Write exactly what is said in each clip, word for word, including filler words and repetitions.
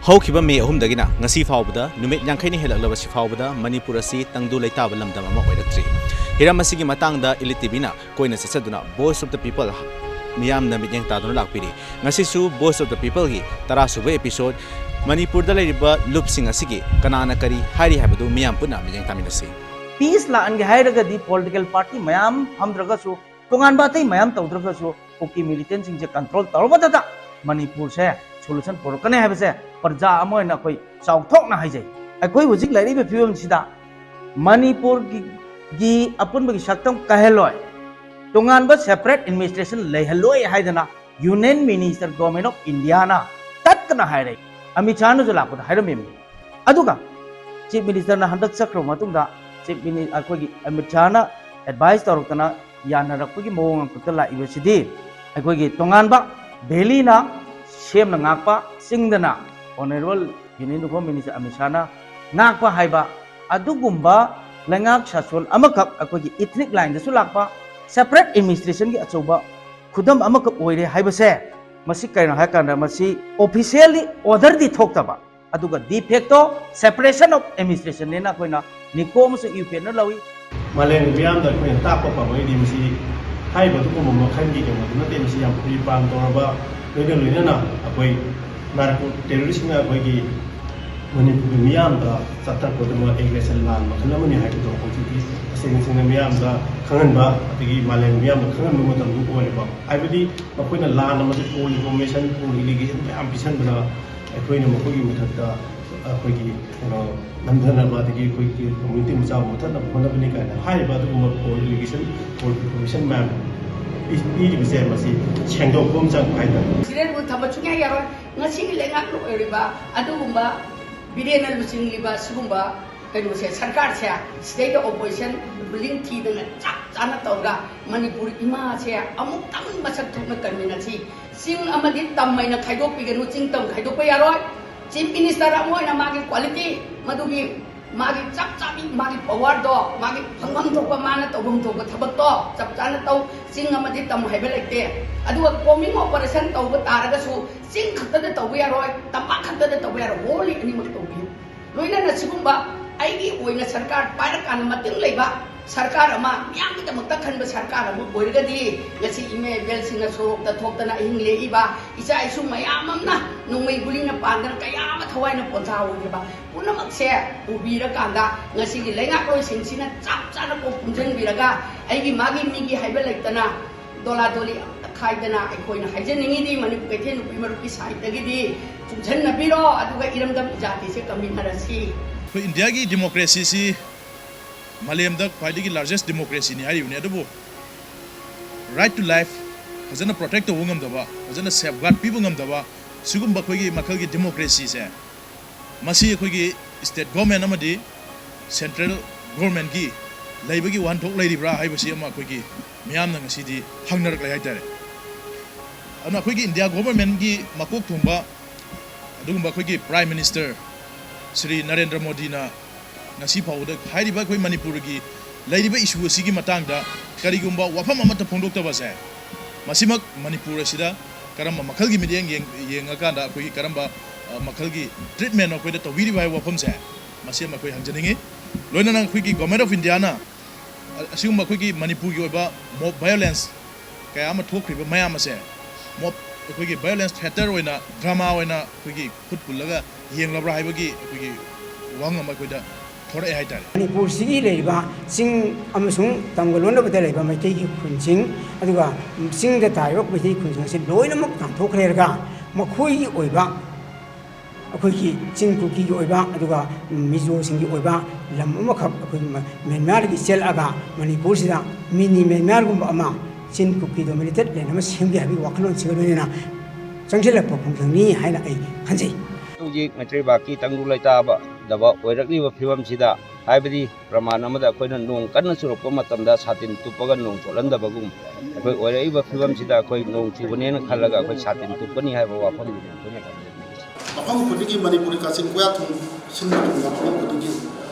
ꯍꯧꯈꯤꯕ ꯃꯦ ꯑꯍꯨꯝꯗꯒꯤꯅ ꯉꯁꯤ ꯐꯥꯎꯕꯗ ꯅꯨꯃꯤꯠ ꯌꯥꯡꯈꯩꯅꯤ ꯍꯦꯜꯂꯛꯂꯕꯁꯤ ꯐꯥꯎꯕꯗ ꯃꯅꯤꯄꯨꯔ ꯑꯁꯤ ꯇꯪꯗꯨ ꯂꯩꯇꯥꯕ ꯂꯝꯗꯝ ꯑꯃ ꯑꯣꯏꯔꯛꯇ꯭ꯔꯤ꯫ ꯍꯤꯔꯝ ꯑꯁꯤꯒꯤ ꯃꯇꯥꯡꯗ ꯏꯂꯤꯠ ꯇꯤꯚꯤꯅ ꯀꯣꯏꯅ ꯆꯠꯆꯗꯨꯅ Voice of the People ꯃꯤꯌꯥꯝꯅ ꯃꯤꯠꯌꯦꯡ ꯇꯥꯗꯨꯅ ꯂꯥꯛꯄꯤꯔꯤ꯫ ꯉꯁꯤꯁꯨ Voice of the Peopleꯒꯤ ꯇꯔꯥꯁꯨꯕ episode ꯃꯅꯤꯄꯨꯔꯗ ꯂꯩꯔꯤꯕ ꯂꯨꯞꯁꯤꯡ ꯑꯁꯤꯒꯤ ꯀꯅꯥꯅ ꯀꯔꯤ ꯍꯥꯏꯔꯤ ꯍꯥꯏꯕꯗꯨ ꯃꯤꯌꯥꯝ ꯄꯨꯟꯅ ꯃꯤꯠꯌꯦꯡ ꯇꯥꯃꯤꯟꯅꯁꯤ꯫ Peace ꯂꯥꯛꯍꯟꯒꯦ ꯍꯥꯏꯔꯒꯗꯤ political party ꯃꯌꯥꯝ ꯐꯝꯗ꯭ꯔꯒꯁꯨ, ꯇꯣꯉꯥꯟꯕ ꯑꯇꯩ ꯃꯌꯥꯝ ꯇꯧꯗ꯭ꯔꯒꯁꯨ, ꯀꯨꯀꯤ militantꯁꯤꯡꯁꯦ control ꯇꯧꯔꯕꯗꯗ ꯃꯅꯤꯄꯨꯔꯁꯦ solution ꯄꯨꯔꯛꯀꯅꯤ ꯍꯥꯏꯕꯁꯦ ꯄ꯭ꯔꯖꯥ ꯑꯃ ꯑꯣꯏꯅ ꯑꯩꯈꯣꯏ ꯆꯥꯎꯊꯣꯛꯅ ꯍꯥꯏꯖꯩ꯫ ꯑꯩꯈꯣꯏ ꯍꯧꯖꯤꯛ ꯂꯩꯔꯤꯕ ꯐꯤꯕꯝꯁꯤꯗ ꯃꯅꯤꯄꯨꯔꯒꯤ, ꯒꯤ ꯑꯄꯨꯟꯕꯒꯤ ꯁꯛꯇꯝ ꯀꯥꯏꯍꯜꯂꯣꯏ, ꯇꯣꯉꯥꯟꯕ separate administration ꯂꯩꯍꯜꯂꯣꯏ ꯍꯥꯏꯗꯅ Union Minister, Government of Indiaꯅ ꯇꯠꯇꯅ ꯍꯥꯏꯔꯦ꯫ ꯑꯃꯤꯠ ꯁꯥꯍꯅꯁꯨ ꯂꯥꯛꯄꯗ ꯍꯥꯏꯔꯝꯃꯤꯕꯅꯤ꯫ ꯑꯗꯨꯒ Chief Ministerꯅ ꯍꯟꯗꯛ ꯆꯠꯈ꯭ꯔꯕ ꯃꯇꯨꯡꯗ Chief Mini-, ꯑꯩꯈꯣꯏꯒꯤ ꯑꯃꯤꯠ ꯁꯥꯍꯅ advice ꯇꯧꯔꯛꯇꯅ ꯌꯥꯅꯔꯛꯄꯒꯤ ꯃꯑꯣꯡ ꯑꯃꯈꯛꯇ ꯂꯥꯛꯏꯕꯁꯤꯗꯤ ꯑꯩꯈꯣꯏꯒꯤ ꯇꯣꯉꯥꯟꯕ Delhiꯅ ꯁꯦꯝꯅ ꯉꯥꯛꯄ, ꯆꯤꯡꯗꯅ Honourable Union Home Minister Amit ꯁꯥꯍꯅ ꯉꯥꯛꯄ ꯍꯥꯏꯕ ꯑꯗꯨꯒꯨꯝꯕ ꯂꯩꯉꯥꯛ ꯁꯥꯁꯣꯟ ꯑꯃꯈꯛ ꯑꯩꯈꯣꯏꯒꯤ ethnic lineꯗꯁꯨ ꯂꯥꯛꯄ separate administrationꯒꯤ ꯑꯆꯧꯕ ꯈꯨꯗꯝ ꯑꯃꯈꯛ ꯑꯣꯏꯔꯦ ꯍꯥꯏꯕꯁꯦ꯫ ꯃꯁꯤ ꯀꯩꯅꯣ ꯍꯥꯏꯀꯥꯟꯗ ꯃꯁꯤ officially orderꯗꯤ ꯊꯣꯛꯇꯕ, ꯑꯗꯨꯒ de facto separation of administrationꯅꯦꯅ ꯑꯩꯈꯣꯏꯅ NECO ꯑꯃꯁꯨꯡ UPNꯅ ꯂꯧꯏ꯫ ꯃꯥꯂꯦꯝꯒꯤ ꯃꯤꯌꯥꯝꯗ ꯑꯩꯈꯣꯏꯅ ꯇꯥꯛꯄ ꯄꯥꯝꯕꯩꯗꯤ ꯃꯁꯤ ꯍꯥꯏꯔꯤꯕ ꯑꯗꯨꯒꯨꯝꯕ ꯃꯈꯜꯒꯤ ꯀꯩꯅꯣꯗꯨ ꯅꯠꯇꯦ꯫ ꯃꯁꯤ ꯌꯥꯝ pre-plan ꯇꯧꯔꯕ, ꯂꯣꯏꯅ ꯂꯣꯏꯅꯅ ꯑꯩꯈꯣꯏ narco terroristꯅ ꯑꯩꯈꯣꯏꯒꯤ ꯃꯅꯤꯄꯨꯔꯒꯤ ꯃꯤꯌꯥꯝꯗ ꯆꯠꯊꯔꯛꯄꯗꯨꯃꯛ aggression ꯂꯥꯟ ꯃꯈꯜ ꯑꯃꯅꯤ ꯍꯥꯏꯕꯗꯣ ꯍꯧꯖꯤꯛꯇꯤ ꯇꯁꯦꯡ ꯇꯁꯦꯡꯅ ꯃꯤꯌꯥꯝꯗ ꯈꯪꯍꯟꯕ, ꯑꯗꯒꯤ ꯃꯥꯂꯦꯝꯒꯤ ꯃꯤꯌꯥꯝꯗ ꯈꯪꯍꯟꯕ ꯃꯇꯝꯗꯨ ꯑꯣꯏꯔꯦꯕ꯫ ꯍꯥꯏꯕꯗꯤ ꯃꯈꯣꯏꯅ ꯂꯥꯟ ꯑꯃꯁꯨ full information, full allegation ꯃꯌꯥꯝ ꯄꯤꯁꯟꯕꯗ ꯑꯩꯈꯣꯏꯅ ꯃꯈꯣꯏꯒꯤ ꯃꯊꯛꯇ ꯑꯩꯈꯣꯏꯒꯤ ꯀꯩꯅꯣ ꯅꯝꯊꯅꯕ, ꯑꯗꯒꯤ ꯑꯩꯈꯣꯏꯒꯤ community ꯃꯆꯥꯕꯨ ꯃꯨꯊꯠꯅꯕ ꯍꯣꯠꯅꯕꯅꯤ ꯀꯥꯏꯅ ꯍꯥꯏꯔꯤꯕ ꯑꯗꯨꯒꯨꯝꯕ full allegation, full information ꯃꯌꯥꯝ ꯄꯤ-, ꯄꯤꯔꯤꯕꯁꯦ ꯃꯁꯤ ꯁꯦꯡꯗꯣꯛꯄ ꯑꯃ ꯆꯪꯕ ꯍꯥꯏꯇꯥꯔꯦ꯫ ꯁꯤꯔꯦꯟꯕꯨ ꯊꯝꯕ ꯁꯨꯡꯌꯥ ꯌꯥꯔꯣꯏ꯫ ꯉꯁꯤꯒꯤ ꯂꯩꯉꯥꯛꯅ ꯑꯣꯏꯔꯤꯕ ꯑꯗꯨꯒꯨꯝꯕ ꯕꯤꯔꯦꯟꯅ ꯂꯨꯆꯤꯡꯂꯤꯕ ꯁꯤꯒꯨꯝꯕ ꯀꯩꯅꯣꯁꯦ, ꯁꯔꯀꯥꯔꯁꯦ, ꯁꯤꯗꯩꯗ opposition ruling ꯊꯤꯗꯅ ꯆꯞ ꯆꯥꯅ ꯇꯧꯔꯒ ꯃꯅꯤꯄꯨꯔ ꯏꯃꯥꯁꯦ ꯑꯃꯨꯛꯇꯪ ꯃꯁꯛ ꯊꯣꯛꯅ ꯀꯟꯃꯤꯟꯅꯁꯤ꯫ ꯆꯤꯡ ꯑꯃꯗꯤ ꯇꯝ ꯍꯥꯏꯅ ꯈꯥꯏꯗꯣꯛꯄꯤꯒꯅꯨ, ꯆꯤꯡ ꯇꯝ ꯈꯥꯏꯗꯣꯛꯄ ꯌꯥꯔꯣꯏ꯫ Chief Minister ꯑꯃ ꯑꯣꯏꯅ ꯃꯥꯒꯤ quality ꯃꯗꯨꯒꯤ ꯃꯥꯒꯤ ꯆꯞ ꯆꯥꯕꯤ ꯃꯥꯒꯤ ꯄꯋꯥꯔꯗꯣ, ꯃꯥꯒꯤ ꯐꯪꯐꯝ ꯊꯣꯛꯄ, ꯃꯥꯅ ꯇꯧꯐꯝ ꯊꯣꯛꯄ ꯊꯕꯛꯇꯣ ꯆꯞ ꯆꯥꯅ ꯇꯧ꯫ ꯆꯤꯡ ꯑꯃꯗꯤ ꯇꯝ ꯍꯥꯏꯕ ꯂꯩꯇꯦ꯫ ꯑꯗꯨꯒ ꯀꯣꯝꯕꯤꯡ ꯑꯣꯄꯔꯦꯁꯟ ꯇꯧꯕ ꯇꯥꯔꯒꯁꯨ ꯆꯤꯡ ꯈꯛꯇꯗ ꯇꯧꯕ ꯌꯥꯔꯣꯏ, ꯇꯝꯄꯥꯛ ꯈꯛꯇꯗ ꯇꯧꯕ ꯌꯥꯔꯣꯏ, ꯍꯣꯜꯂꯤ ꯑꯅꯤꯃꯛ ꯇꯧꯕꯤꯌꯨ꯫ ꯂꯣꯏꯅꯅ ꯁꯤꯒꯨꯝꯕ ꯑꯩꯒꯤ ꯑꯣꯏꯅ ꯁꯔꯀꯥꯔ ꯄꯥꯏꯔꯀꯥꯟꯗ ꯃꯇꯤꯡ ꯂꯩꯕ ꯁꯔꯀꯥꯔ ꯑꯃ, ꯃꯤꯌꯥꯝꯒꯤꯗꯃꯛꯇ ꯈꯟꯕ ꯁꯔꯀꯥꯔ ꯑꯃ ꯑꯣꯏꯔꯒꯗꯤ ꯉꯁꯤ ꯏꯃꯥ ꯏꯕꯦꯜꯁꯤꯡꯅ ꯁꯣꯔꯣꯛꯇ ꯊꯣꯛꯇꯅ ꯑꯍꯤꯡ ꯂꯦꯛꯏꯕ, ꯏꯆꯥ ꯏꯁꯨ ꯃꯌꯥꯝ ꯑꯃꯅ ꯅꯣꯡꯃꯩ ꯒꯨꯂꯤꯅ ꯄꯥꯟꯗꯅ ꯀꯌꯥ ꯑꯃ ꯊꯋꯥꯏꯅ ꯄꯣꯟꯊꯥ ꯑꯣꯏꯈ꯭ꯔꯕ ꯄꯨꯝꯅꯃꯛꯁꯦ ꯎꯕꯤꯔꯀꯥꯟꯗ ꯉꯁꯤꯒꯤ ꯂꯩꯉꯥꯛꯂꯣꯏꯁꯤꯡꯁꯤꯅ ꯆꯞ ꯆꯥꯅ ꯀꯣꯛ ꯄꯨꯟꯁꯤꯟꯕꯤꯔꯒ ꯑꯩꯒꯤ ꯃꯥꯒꯤ ꯃꯤꯒꯤ ꯍꯥꯏꯕ ꯂꯩꯇꯅ ꯗꯣꯂꯥ ꯗꯣꯂꯤ ꯑꯝꯇ ꯈꯥꯏꯗꯅ ꯑꯩꯈꯣꯏꯅ ꯍꯥꯏꯖꯅꯤꯡꯉꯤꯗꯤ ꯃꯅꯤꯄꯨꯔ ꯀꯩꯊꯦꯜ ꯅꯨꯄꯤ ꯃꯔꯨꯞꯀꯤ ꯁꯥꯏꯠꯇꯒꯤꯗꯤ ꯆꯨꯡꯁꯤꯟꯅꯕꯤꯔꯣ, ꯑꯗꯨꯒ ꯏꯔꯝꯗꯝ ꯏꯖꯥꯇꯤꯁꯦ ꯀꯟꯃꯤꯟꯅꯔꯁꯤ꯫ ꯑꯩꯈꯣꯏ ꯏꯟꯗꯤꯌꯥꯒꯤ ꯗꯤꯃꯣꯀ꯭ꯔꯦꯁꯤꯁꯤ ꯃꯥꯂꯦꯝꯗ ꯈ꯭ꯋꯥꯏꯗꯒꯤ ꯂꯥꯔꯖꯦꯁ ꯗꯤꯃꯣꯀ꯭ꯔꯦꯁꯤꯅꯤ ꯍꯥꯏꯔꯤꯕꯅꯤ, ꯑꯗꯨꯕꯨ right to life ꯐꯖꯅ ꯄ꯭ꯔꯣꯇꯦꯛ ꯇꯧꯕ ꯉꯝꯗꯕ, ꯐꯖꯅ ꯁꯦꯐꯒꯥꯔꯗ ꯄꯤꯕ ꯉꯝꯗꯕ ꯁꯤꯒꯨꯝꯕ ꯑꯩꯈꯣꯏꯒꯤ ꯃꯈꯜꯒꯤ ꯗꯤꯃꯣꯀ꯭ꯔꯦꯁꯤꯁꯦ ꯃꯁꯤ ꯑꯩꯈꯣꯏꯒꯤ ꯁ꯭ꯇꯦꯠ ꯒꯣꯔꯃꯦꯟ ꯑꯃꯗꯤ ꯁꯦꯟꯇ꯭ꯔꯦꯜ ꯒꯣꯔꯃꯦꯟꯒꯤ ꯂꯩꯕꯒꯤ ꯋꯥꯍꯟꯊꯣꯛ ꯂꯩꯔꯤꯕ꯭ꯔꯥ ꯍꯥꯏꯕꯁꯤ ꯑꯃ ꯑꯩꯈꯣꯏꯒꯤ ꯃꯤꯌꯥꯝꯅ ꯉꯁꯤꯗꯤ ꯍꯪꯅꯔꯛꯂꯦ ꯍꯥꯏꯇꯥꯔꯦ꯫ ꯑꯗꯨꯅ ꯑꯩꯈꯣꯏꯒꯤ ꯏꯟꯗꯤꯌꯥ ꯒꯣꯕꯔꯃꯦꯟꯒꯤ ꯃꯀꯣꯛ ꯊꯣꯡꯕ ꯑꯗꯨꯒꯨꯝꯕ ꯑꯩꯈꯣꯏꯒꯤ ꯄ꯭ꯔꯥꯏꯝ ꯃꯤꯅꯤꯁꯇꯔ ꯁ꯭ꯔꯤ ꯅꯔꯦꯟꯗ꯭ꯔ ꯃꯣꯗꯤꯅ ꯉꯁꯤ ꯐꯥꯎꯕꯗ ꯍꯥꯏꯔꯤꯕ ꯑꯩꯈꯣꯏ ꯃꯅꯤꯄꯨꯔꯒꯤ ꯂꯩꯔꯤꯕ ꯏꯁꯨ ꯑꯁꯤꯒꯤ ꯃꯇꯥꯡꯗ ꯀꯔꯤꯒꯨꯝꯕ ꯋꯥꯐꯝ ꯑꯃꯠꯇ ꯐꯣꯡꯗꯣꯛꯇꯕꯁꯦ, ꯃꯁꯤꯃꯛ ꯃꯅꯤꯄꯨꯔ ꯑꯁꯤꯗ ꯀꯔꯝꯕ ꯃꯈꯜꯒꯤ ꯃꯤꯠꯌꯦꯡ ꯌꯦꯡ-, ꯌꯦꯡꯉꯀꯥꯟꯗ ꯑꯩꯈꯣꯏꯒꯤ ꯀꯔꯝꯕ, ꯑ, ꯃꯈꯜꯒꯤ ꯇ꯭ꯔꯤꯠꯃꯦꯟ ꯑꯩꯈꯣꯏꯗ ꯇꯧꯕꯤꯔꯤꯕ ꯍꯥꯏꯕ ꯋꯥꯐꯝꯁꯦ, ꯃꯁꯤ ꯑꯃ ꯑꯩꯈꯣꯏ ꯍꯪꯖꯅꯤꯡꯉꯤ꯫ ꯂꯣꯏꯅꯅ ꯑꯩꯈꯣꯏꯒꯤ ꯒꯣꯔꯃꯦꯟ ꯑꯣꯐ ꯏꯟꯗꯤꯌꯥꯅ ꯑ-, ꯑꯁꯤꯒꯨꯝꯕ ꯑꯩꯈꯣꯏꯒꯤ ꯃꯅꯤꯄꯨꯔꯒꯤ ꯑꯣꯏꯕ ꯃꯣꯕ ꯚꯥꯏꯑꯣꯂꯦꯟꯁ ꯀꯌꯥ ꯑꯃ ꯊꯣꯛꯈ꯭ꯔꯤꯕ ꯃꯌꯥꯝ ꯑꯁꯦ ꯃꯣꯕ, ꯑꯩꯈꯣꯏꯒꯤ ꯚꯥꯏꯑꯣꯂꯦꯟꯁ ꯊꯤꯌꯦꯇꯔ ꯑꯣꯏꯅ, ꯗ꯭ꯔꯃꯥ ꯑꯣꯏꯅ ꯑꯩꯈꯣꯏꯒꯤ ꯈꯨꯠ ꯄꯨꯜꯂꯒ ꯌꯦꯡꯂꯕ꯭ꯔꯥ ꯍꯥꯏꯕꯒꯤ ꯑꯩꯈꯣꯏꯒꯤ ꯋꯥꯍꯪ ꯑꯃ ꯑꯩꯈꯣꯏꯗ ꯊꯣꯔꯛꯑꯦ ꯍꯥꯏꯇꯥꯔꯦ꯫ ꯃꯅꯤꯄꯨꯔꯁꯤꯒꯤ ꯂꯩꯔꯤꯕ ꯆꯤꯡ ꯑꯃꯁꯨꯡ ꯇꯝꯒ ꯂꯣꯟꯅꯕꯗ ꯂꯩꯕ ꯃꯩꯇꯩꯒꯤ ꯈꯨꯟꯁꯤꯡ, ꯑꯗꯨꯒ ꯆꯤꯡꯗ ꯇꯥꯔꯤꯕ ꯃꯩꯇꯩ ꯈꯨꯟꯁꯤꯡ ꯑꯁꯤ ꯂꯣꯏꯅꯃꯛ ꯇꯥꯟꯊꯣꯛꯈ꯭ꯔꯦꯔꯒ ꯃꯈꯣꯏꯒꯤ ꯑꯣꯏꯕ, ꯑꯩꯈꯣꯏꯒꯤ ꯆꯤꯡ ꯀꯨꯀꯤꯒꯤ ꯑꯣꯏꯕ, ꯑꯗꯨꯒ ꯃꯤꯖꯣꯁꯤꯡꯒꯤ ꯑꯣꯏꯕ ꯂꯝ ꯑꯃꯈꯛ ꯑꯩꯈꯣꯏꯒꯤ ꯃ-, ꯃ꯭ꯌꯥꯟꯃꯥꯔꯗꯒꯤ ꯆꯦꯜꯂꯛꯑꯒ ꯃꯅꯤꯄꯨꯔꯁꯤꯗ ꯃꯤꯅꯤ ꯃ꯭ꯌꯥꯟꯃꯥꯔꯒꯨꯝꯕ ꯑꯃ, ꯆꯤꯟ ꯀꯨꯀꯤ ꯗꯣꯃꯤꯅꯦꯇꯦꯠ ꯂꯦꯟ ꯑꯃ ꯁꯦꯝꯒꯦ ꯍꯥꯏꯕꯒꯤ ꯋꯥꯈꯜꯂꯣꯟꯁꯤꯒ ꯂꯣꯏꯅꯅ ꯆꯪꯁꯤꯜꯂꯛꯄ ꯈꯣꯡꯖꯪꯅꯤ ꯍꯥꯏꯅ ꯑꯩ ꯈꯟꯖꯩ꯫ ꯍꯧꯖꯤꯛ ꯃꯩꯇꯩ ꯂꯩꯕꯥꯛꯀꯤ ꯇꯪꯗꯨ ꯂꯩꯇꯥꯕꯗꯕ ꯑꯣꯏꯔꯛꯂꯤꯕ ꯐꯤꯕꯝꯁꯤꯗ, ꯍꯥꯏꯕꯗꯤ ꯄ꯭ꯔꯃꯥꯟ ꯑꯃꯗ ꯑꯩꯈꯣꯏꯅ ꯅꯣꯡ ꯀꯟꯅ ꯆꯨꯔꯛꯄ ꯃꯇꯝꯗ ꯁꯥꯇꯤꯟ ꯇꯨꯞꯄꯒ ꯅꯣꯡ ꯆꯣꯠꯍꯟꯗꯕꯒꯨꯝ, ꯑꯩꯈꯣꯏ ꯑꯣꯏꯔꯛꯏꯕ ꯐꯤꯕꯝꯁꯤꯗ ꯑꯩꯈꯣꯏ ꯅꯣꯡ ꯆꯨꯕꯅꯦꯅ ꯈꯜꯂꯒ ꯑꯩꯈꯣꯏ ꯁꯥꯇꯤꯟ ꯇꯨꯞꯀꯅꯤ ꯍꯥꯏꯕ ꯋꯥꯐꯝꯗꯨꯅꯤ ꯑꯩꯈꯣꯏꯅ ꯊꯝꯖꯅꯤꯡꯉꯤꯁꯦ꯫ ꯃꯐꯝ ꯈꯨꯗꯤꯡꯒꯤ ꯃꯅꯤꯄꯨꯔꯤ ꯀꯥꯆꯤꯟ ꯀꯣꯌꯥ ꯊꯣꯡ ꯁꯤꯟꯕ ꯊꯨꯡꯅ ꯃꯐꯝ ꯈꯨꯗꯤꯡꯒꯤ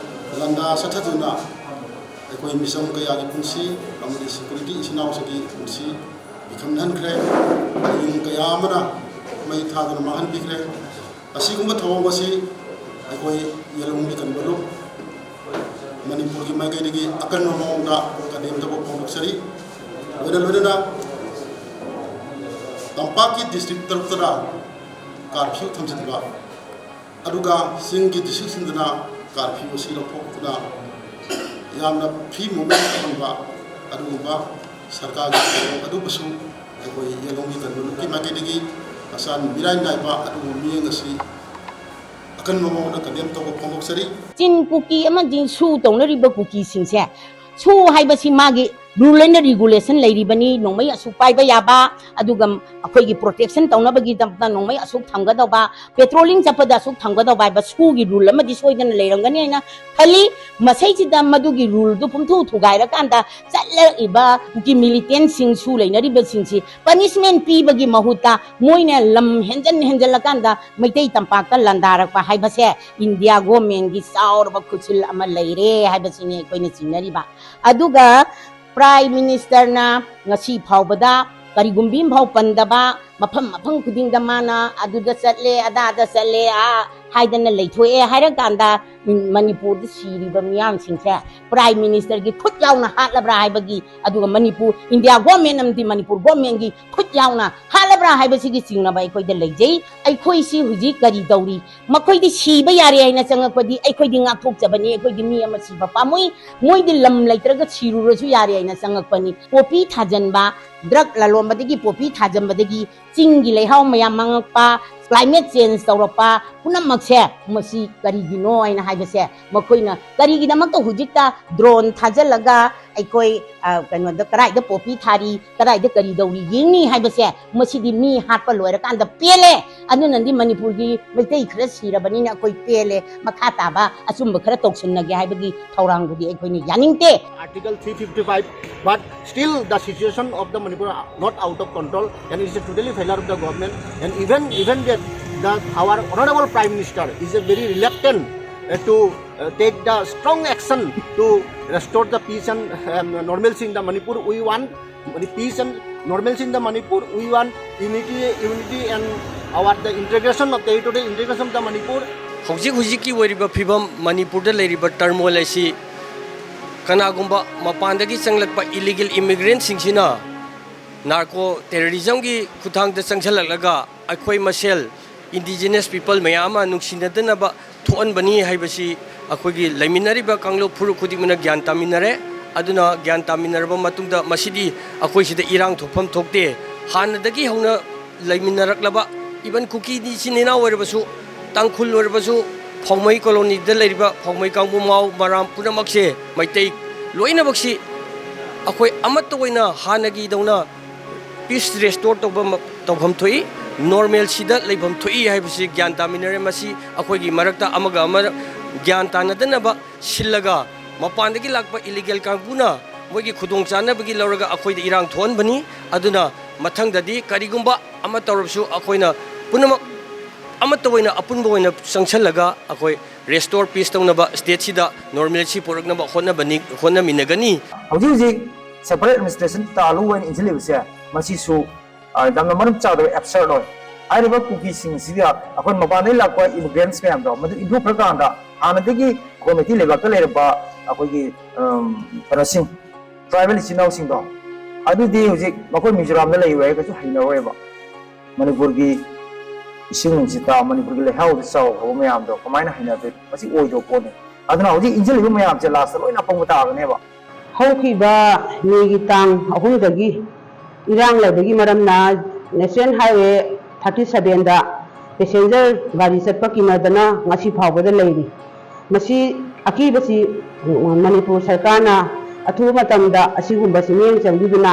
ꯂꯥꯟꯗꯥ ꯆꯠꯊꯗꯨꯅ ꯑꯩꯈꯣꯏ ꯃꯤꯆꯝ ꯀꯌꯥꯒꯤ ꯄꯨꯟꯁꯤ ꯑꯃꯗꯤ ꯁꯦꯀ꯭ꯌꯨꯔꯤꯇꯤ ꯏꯆꯤꯟ ꯏꯅꯥꯎꯁꯤꯡꯒꯤ ꯄꯨꯟꯁꯤ ꯄꯤꯈꯝꯅꯍꯟꯈ꯭ꯔꯦ꯫ ꯌꯨꯝ ꯀꯌꯥ ꯑꯃꯅ ꯃꯩ ꯊꯥꯗꯨꯅ ꯃꯥꯡꯍꯟꯕꯤꯈ꯭ꯔꯦ꯫ ꯑꯁꯤꯒꯨꯝꯕ ꯊꯧꯑꯣꯡ ꯑꯁꯤ ꯑꯩꯈꯣꯏ ꯌꯦꯜꯍꯧꯃꯤ ꯀꯟꯕ ꯂꯨꯞ ꯃꯅꯤꯄꯨꯔꯒꯤ ꯃꯥꯏꯀꯩꯗꯒꯤ ꯑꯀꯟꯕ ꯃꯑꯣꯡꯗ ꯀꯟꯗꯦꯝ ꯇꯧꯕ ꯐꯣꯡꯗꯣꯛꯆꯔꯤ꯫ ꯂꯣꯏꯅ ꯂꯣꯏꯅꯅ ꯇꯝꯄꯥꯛꯀꯤ ꯗꯤꯁꯇ꯭ꯔꯤꯛ ꯇꯔꯨꯛꯇꯅ ꯀꯥꯔꯐ꯭ꯌꯨ ꯊꯝꯖꯤꯟꯕ, ꯑꯗꯨꯒ ꯆꯤꯡꯒꯤ ꯗꯤꯁꯇ꯭ꯔꯤꯛꯁꯤꯡꯗꯅ ꯀꯥꯔꯐ꯭ꯌꯨ ꯑꯁꯤ ꯂꯧꯊꯣꯛꯇꯨꯅ ꯌꯥꯝꯅ ꯐ꯭ꯔꯤ ꯃꯨꯚꯃꯦꯟ ꯐꯪꯕ ꯑꯗꯨꯒꯨꯝꯕ ꯁꯔꯀꯥꯔꯒꯤ ꯊꯧꯑꯣꯡ ꯑꯗꯨꯕꯨꯁꯨ ꯑꯩꯈꯣꯏ ꯌꯦꯜꯍꯧꯃꯤ ꯀꯟꯕ ꯂꯨꯞꯀꯤ ꯃꯥꯏꯀꯩꯗꯒꯤ ꯍꯛꯆꯥꯡ ꯃꯤꯔꯥꯏ ꯅꯥꯏꯕ ꯑꯗꯨꯒꯨꯝꯕ ꯃꯤꯠꯌꯦꯡ ꯑꯁꯤ ꯑꯀꯟꯕ ꯃꯑꯣꯡꯗ ꯀꯟꯗꯦꯝ ꯇꯧꯕ ꯐꯣꯡꯗꯣꯛꯆꯔꯤ꯫ ꯆꯤꯟ ꯀꯨꯀꯤ ꯑꯃꯗꯤ ꯁꯨ ꯇꯧꯅꯔꯤꯕ ꯀꯨꯀꯤꯁꯤꯡꯁꯦ, ꯁꯨ ꯍꯥꯏꯕꯁꯤ ꯃꯥꯒꯤ rule and regulation ꯂꯩꯔꯤꯕꯅꯤ꯫ ꯅꯣꯡꯃꯩ ꯑꯁꯨꯛ ꯄꯥꯏꯕ ꯌꯥꯕ, ꯑꯗꯨꯒ ꯑꯩꯈꯣꯏꯒꯤ protection ꯇꯧꯅꯕꯒꯤꯗꯃꯛꯇ ꯅꯣꯡꯃꯩ ꯑꯁꯨꯛ ꯊꯝꯒꯗꯧꯕ, patrolling ꯆꯠꯄꯗ ꯑꯁꯨꯛ ꯊꯝꯒꯗꯧꯕ ꯍꯥꯏꯕ ꯁꯨꯒꯤ rule ꯑꯃꯗꯤ ꯁꯣꯏꯗꯅ ꯂꯩꯔꯝꯒꯅꯤ ꯍꯥꯏꯅ ꯈꯜꯂꯤ꯫ ꯃꯁꯤꯁꯤꯗ ꯃꯗꯨꯒꯤ ruleꯗꯨ ꯄꯨꯝꯊꯨ ꯊꯨꯒꯥꯏꯔꯀꯥꯟꯗ ꯆꯠꯂꯛꯏꯕ ꯀꯨꯀꯤ militantꯁꯤꯡ, ꯁꯨ ꯂꯩꯅꯔꯤꯕꯁꯤꯡꯁꯤ punishment ꯄꯤꯕꯒꯤ ꯃꯍꯨꯠꯇ ꯃꯣꯏꯅ ꯂꯝ ꯍꯦꯟꯖꯟ ꯍꯦꯟꯖꯜꯂꯀꯥꯟꯗ ꯃꯩꯇꯩ ꯇꯝꯄꯥꯛꯇ ꯂꯥꯟꯗꯥꯔꯛꯄ ꯍꯥꯏꯕꯁꯦ India governmentꯀꯤ ꯆꯥꯎꯔꯕ ꯈꯨꯠꯁꯤꯜ ꯑꯃ ꯂꯩꯔꯦ ꯍꯥꯏꯕꯁꯤꯅꯤ ꯑꯩꯈꯣꯏꯅ ꯆꯤꯡꯅꯔꯤꯕ꯫ ꯑꯗꯨꯒ Prime Ministerꯅ ꯉꯁꯤ ꯐꯥꯎꯕꯗ ꯀꯔꯤꯒꯨꯝꯕꯤ ꯑꯃꯐꯥꯎ ꯄꯟꯗꯕ, ꯃꯐꯝ ꯃꯐꯝ ꯈꯨꯗꯤꯡꯗ ꯃꯥꯅ ꯑꯗꯨꯗ ꯆꯠꯂꯦ, ꯑꯗꯥꯗ ꯆꯠꯂꯦ, ꯑꯥ ꯍꯥꯏꯗꯅ ꯂꯩꯊꯣꯛꯑꯦ ꯍꯥꯏꯔꯀꯥꯟꯗ, ꯎꯝ, ꯃꯅꯤꯄꯨꯔꯗ ꯁꯤꯔꯤꯕ ꯃꯤꯌꯥꯝꯁꯤꯡꯁꯦ Prime Ministerꯒꯤ ꯈꯨꯠ ꯌꯥꯎꯅ ꯍꯥꯠꯂꯕ꯭ꯔꯥ ꯍꯥꯏꯕꯒꯤ, ꯑꯗꯨꯒ ꯃꯅꯤꯄꯨꯔ, India government ꯑꯃꯗꯤ ꯃꯅꯤꯄꯨꯔ governmentꯀꯤ ꯈꯨꯠ ꯌꯥꯎꯅ ꯍꯥꯠꯂꯕ꯭ꯔꯥ ꯍꯥꯏꯕꯁꯤꯒꯤ ꯆꯤꯡꯅꯕ ꯑꯩꯈꯣꯏꯗ ꯂꯩꯖꯩ꯫ ꯑꯩꯈꯣꯏꯁꯤ ꯍꯧꯖꯤꯛ ꯀꯔꯤ ꯇꯧꯔꯤ? ꯃꯈꯣꯏꯗꯤ ꯁꯤꯕ ꯌꯥꯔꯦ ꯍꯥꯏꯅ ꯆꯪꯉꯛꯄꯗꯤ ꯑꯩꯈꯣꯏꯗꯤ ꯉꯥꯛꯊꯣꯛꯆꯕꯅꯤ, ꯑꯩꯈꯣꯏꯗꯤ ꯃꯤ ꯑꯃ ꯁꯤꯕ ꯄꯥꯝꯃꯨꯏ꯫ ꯃꯣꯏꯗꯤ ꯂꯝ ꯂꯩꯇ꯭ꯔꯒ ꯁꯤꯔꯨꯔꯁꯨ ꯌꯥꯔꯦ ꯍꯥꯏꯅ ꯆꯪꯉꯛꯄꯅꯤ꯫ ꯄꯣꯄꯤ ꯊꯥꯖꯟꯕ, drug ꯂꯂꯣꯟꯕꯗꯒꯤ ꯄꯣꯄꯤ ꯊꯥꯖꯟꯕꯗꯒꯤ ꯆꯤꯡꯒꯤ ꯂꯩꯍꯥꯎ ꯃꯌꯥꯝ ꯃꯥꯡꯉꯛꯄ, climate change ꯇꯧꯔꯛꯄ ꯄꯨꯝꯅꯃꯛꯁꯦ ꯃꯁꯤ ꯀꯔꯤꯒꯤꯅꯣ ꯍꯥꯏꯅ ꯍꯥꯏꯕꯁꯦ ꯃꯈꯣꯏꯅ ꯀꯔꯤꯒꯤꯗꯃꯛꯇ ꯍꯧꯖꯤꯛꯇ drone ꯊꯥꯖꯤꯜꯂꯒ ꯑꯩꯈꯣꯏ, ꯑ, ꯀꯩꯅꯣꯗ ꯀꯗꯥꯏꯗ ꯄꯣꯄꯤ ꯊꯥꯔꯤ, ꯀꯗꯥꯏꯗ ꯀꯔꯤ ꯇꯧꯔꯤ ꯌꯦꯡꯅꯤ ꯍꯥꯏꯕꯁꯦ ꯃꯁꯤꯗꯤ ꯃꯤ ꯍꯥꯠꯄ ꯂꯣꯏꯔꯀꯥꯟꯗ ꯄꯦꯜꯂꯦ꯫ ꯑꯗꯨꯅꯗꯤ ꯃꯅꯤꯄꯨꯔꯒꯤ ꯃꯩꯇꯩ ꯈꯔ ꯁꯤꯔꯕꯅꯤꯅ ꯑꯩꯈꯣꯏ ꯄꯦꯜꯂꯦ, ꯃꯈꯥ ꯇꯥꯕ ꯑꯆꯨꯝꯕ ꯈꯔ ꯇꯧꯁꯤꯟꯅꯒꯦ ꯍꯥꯏꯕꯒꯤ ꯊꯧꯔꯥꯡꯗꯨꯗꯤ ꯑꯩꯈꯣꯏꯅ ꯌꯥꯅꯤꯡꯗꯦ꯫ Article three fifty-five, but still the situation of the Manipur are not out of control, and it's a totally failure of the government. And even, even that, that our honorable Prime Minister is a very reluctant uh, to uh, take the strong action to restore the peace and um, normalcy in the Manipur. We want Mani- peace and normalcy in the Manipur. We want unity, unity and our the integration of territorial integration of the Manipur. ꯍꯧꯖꯤꯛ ꯍꯧꯖꯤꯛꯀꯤ ꯑꯣꯏꯔꯤꯕ ꯐꯤꯕꯝ, ꯃꯅꯤꯄꯨꯔꯗ ꯂꯩꯔꯤꯕ turmoil ꯑꯁꯤ ꯀꯅꯥꯒꯨꯝꯕ ꯃꯄꯥꯟꯗꯒꯤ ꯆꯪꯂꯛꯄ illegal immigrantꯁꯤꯡꯁꯤꯅ narco terrorismꯒꯤ ꯈꯨꯠꯊꯥꯡꯗ ꯆꯪꯁꯤꯜꯂꯛꯂꯒ ꯑꯩꯈꯣꯏ ꯃꯁꯦꯜ indigenous people ꯃꯌꯥꯝ ꯑꯃ ꯅꯨꯡꯁꯤꯅꯗꯅꯕ ꯊꯣꯛꯍꯟꯕꯅꯤ ꯍꯥꯏꯕꯁꯤ ꯑꯩꯈꯣꯏꯒꯤ ꯂꯩꯃꯤꯟꯅꯔꯤꯕ ꯀꯥꯡꯂꯨꯞ ꯐꯨꯔꯨꯞ ꯈꯨꯗꯤꯡꯃꯛꯅ ꯒ꯭ꯌꯥꯟ ꯇꯥꯃꯤꯟꯅꯔꯦ꯫ ꯑꯗꯨꯅ ꯒ꯭ꯌꯥꯟ ꯇꯥꯃꯤꯟꯅꯔꯕ ꯃꯇꯨꯡꯗ ꯃꯁꯤꯗꯤ ꯑꯩꯈꯣꯏ ꯁꯤꯗ ꯏꯔꯥꯡ ꯊꯣꯛꯐꯝ ꯊꯣꯛꯇꯦ꯫ ꯍꯥꯟꯅꯗꯒꯤ ꯍꯧꯅ ꯂꯩꯃꯤꯟꯅꯔꯛꯂꯕ, even ꯀꯨꯀꯤ ꯏꯆꯤꯟ ꯏꯅꯥꯎ ꯑꯣꯏꯔꯕꯁꯨ, ꯇꯥꯡꯈꯨꯜ ꯑꯣꯏꯔꯕꯁꯨ, ꯐꯧꯃꯩ colonyꯗ ꯂꯩꯔꯤꯕ ꯐꯧꯃꯩ ꯀꯥꯡꯕꯨ, ꯃꯥꯎ, ꯃꯔꯥꯝ ꯄꯨꯝꯅꯃꯛꯁꯦ, ꯃꯩꯇꯩ ꯂꯣꯏꯅꯃꯛꯁꯤ ꯑꯩꯈꯣꯏ ꯑꯃꯠꯇ ꯑꯣꯏꯅ ꯍꯥꯟꯅꯒꯤꯗꯧꯅ peace restore ꯇꯧꯕ ꯃ- ꯇꯧꯐꯝ ꯊꯣꯛꯏ, normalcyꯗ ꯂꯩꯐꯝ ꯊꯣꯛꯏ ꯍꯥꯏꯕꯁꯤ ꯒ꯭ꯌꯥꯟ ꯇꯥꯃꯤꯟꯅꯔꯦ꯫ ꯃꯁꯤ ꯑꯩꯈꯣꯏꯒꯤ ꯃꯔꯛꯇ ꯑꯃꯒ ꯑꯃ ꯒ꯭ꯌꯥꯟ ꯇꯥꯅꯗꯅꯕ ꯁꯤꯜꯂꯒ, ꯃꯄꯥꯟꯗꯒꯤ ꯂꯥꯛꯄ illegal ꯀꯥꯡꯕꯨꯅ ꯃꯣꯏꯒꯤ ꯈꯨꯗꯣꯡꯆꯥꯅꯕꯒꯤ ꯂꯧꯔꯒ ꯑꯩꯈꯣꯏꯗ ꯏꯔꯥꯡ ꯊꯣꯛꯍꯟꯕꯅꯤ꯫ ꯑꯗꯨꯅ ꯃꯊꯪꯗꯗꯤ ꯀꯔꯤꯒꯨꯝꯕ ꯑꯃ ꯇꯧꯔꯕꯁꯨ ꯑꯩꯈꯣꯏꯅ ꯄꯨꯝꯅꯃꯛ ꯑꯃꯠꯇ ꯑꯣꯏꯅ, ꯑꯄꯨꯟꯕ ꯑꯣꯏꯅ ꯆꯪꯁꯜꯂꯒ ꯑꯩꯈꯣꯏ restore peace ꯇꯧꯅꯕ, stateꯁꯤꯗ normalcy ꯄꯨꯔꯛꯅꯕ ꯍꯣꯠꯅꯕꯅꯤ, ꯍꯣꯠꯅꯃꯤꯟꯅꯒꯅꯤ꯫ ꯍꯧꯖꯤꯛ ꯍꯧꯖꯤꯛ separate administration ꯇꯥꯂꯨ ꯑꯣꯏꯅ ꯏꯟꯁꯤꯜꯂꯤꯕꯁꯦ, ꯃꯁꯤꯁꯨ ꯑ, ꯌꯥꯝꯅ ꯃꯔꯝ ꯆꯥꯗꯕ, absurd ꯑꯣꯏ꯫ ꯍꯥꯏꯔꯤꯕ ꯀꯨꯀꯤꯁꯤꯡꯁꯤꯗ ꯑꯩꯈꯣꯏ ꯃꯄꯥꯟꯗꯒꯤ ꯂꯥꯛꯄ immigrants ꯃꯌꯥꯝꯗꯣ ꯃꯗꯨ ꯏꯟꯊꯣꯛꯈ꯭ꯔꯀꯥꯟꯗ ꯍꯥꯟꯅꯗꯒꯤ ꯑꯩꯈꯣꯏ ꯃꯩꯇꯩ ꯂꯩꯕꯥꯛꯇ ꯂꯩꯔꯝꯕ ꯑꯩꯈꯣꯏꯒꯤ, ꯑꯝ, ꯀꯩꯅꯣꯁꯤꯡ, tribal ꯏꯆꯤꯟ ꯏꯅꯥꯎꯁꯤꯡꯗꯣ, ꯑꯗꯨꯗꯤ ꯍꯧꯖꯤꯛ ꯃꯈꯣꯏ ꯃꯤꯖꯣꯔꯥꯝꯗ ꯂꯩꯌꯨ ꯍꯥꯏꯔꯒꯁꯨ ꯍꯩꯅꯔꯣꯏꯕ꯫ ꯃꯅꯤꯄꯨꯔꯒꯤ ꯏꯁꯤꯡ ꯅꯨꯡꯁꯤꯠꯇ, ꯃꯅꯤꯄꯨꯔꯒꯤ ꯂꯩꯍꯥꯎꯗ ꯆꯥꯎꯈ꯭ꯔꯕ ꯃꯌꯥꯝꯗꯣ ꯀꯃꯥꯏꯅ ꯍꯩꯅꯗꯣꯏꯅꯣ? ꯃꯁꯤ ꯑꯣꯏꯗꯕ ꯄꯣꯠꯅꯤ꯫ ꯑꯗꯨꯅ ꯍꯧꯖꯤꯛ ꯏꯟꯁꯤꯜꯂꯤꯕ ꯃꯌꯥꯝꯁꯦ lastꯇ ꯂꯣꯏꯅ ꯑꯄꯪꯕ ꯇꯥꯒꯅꯦꯕ꯫ ꯍꯧꯈꯤꯕ ꯃꯦꯒꯤ ꯇꯥꯡ ꯑꯍꯨꯝꯗꯒꯤ ꯏꯔꯥꯡ ꯂꯩꯕꯒꯤ ꯃꯔꯝꯅ National Highway thirty sevenꯗ passenger ꯒꯥꯔꯤ ꯆꯠꯄ ꯀꯤꯅꯗꯅ ꯉꯁꯤ ꯐꯥꯎꯕꯗ ꯂꯩꯔꯤ꯫ ꯃꯁꯤ ꯑꯀꯤꯕꯁꯤ ꯃꯅꯤꯄꯨꯔ ꯁꯔꯀꯥꯔꯅ ꯑꯊꯨꯕ ꯃꯇꯝꯗ ꯑꯁꯤꯒꯨꯝꯕꯁꯤ ꯃꯤꯠꯌꯦꯡ ꯆꯪꯕꯤꯗꯨꯅ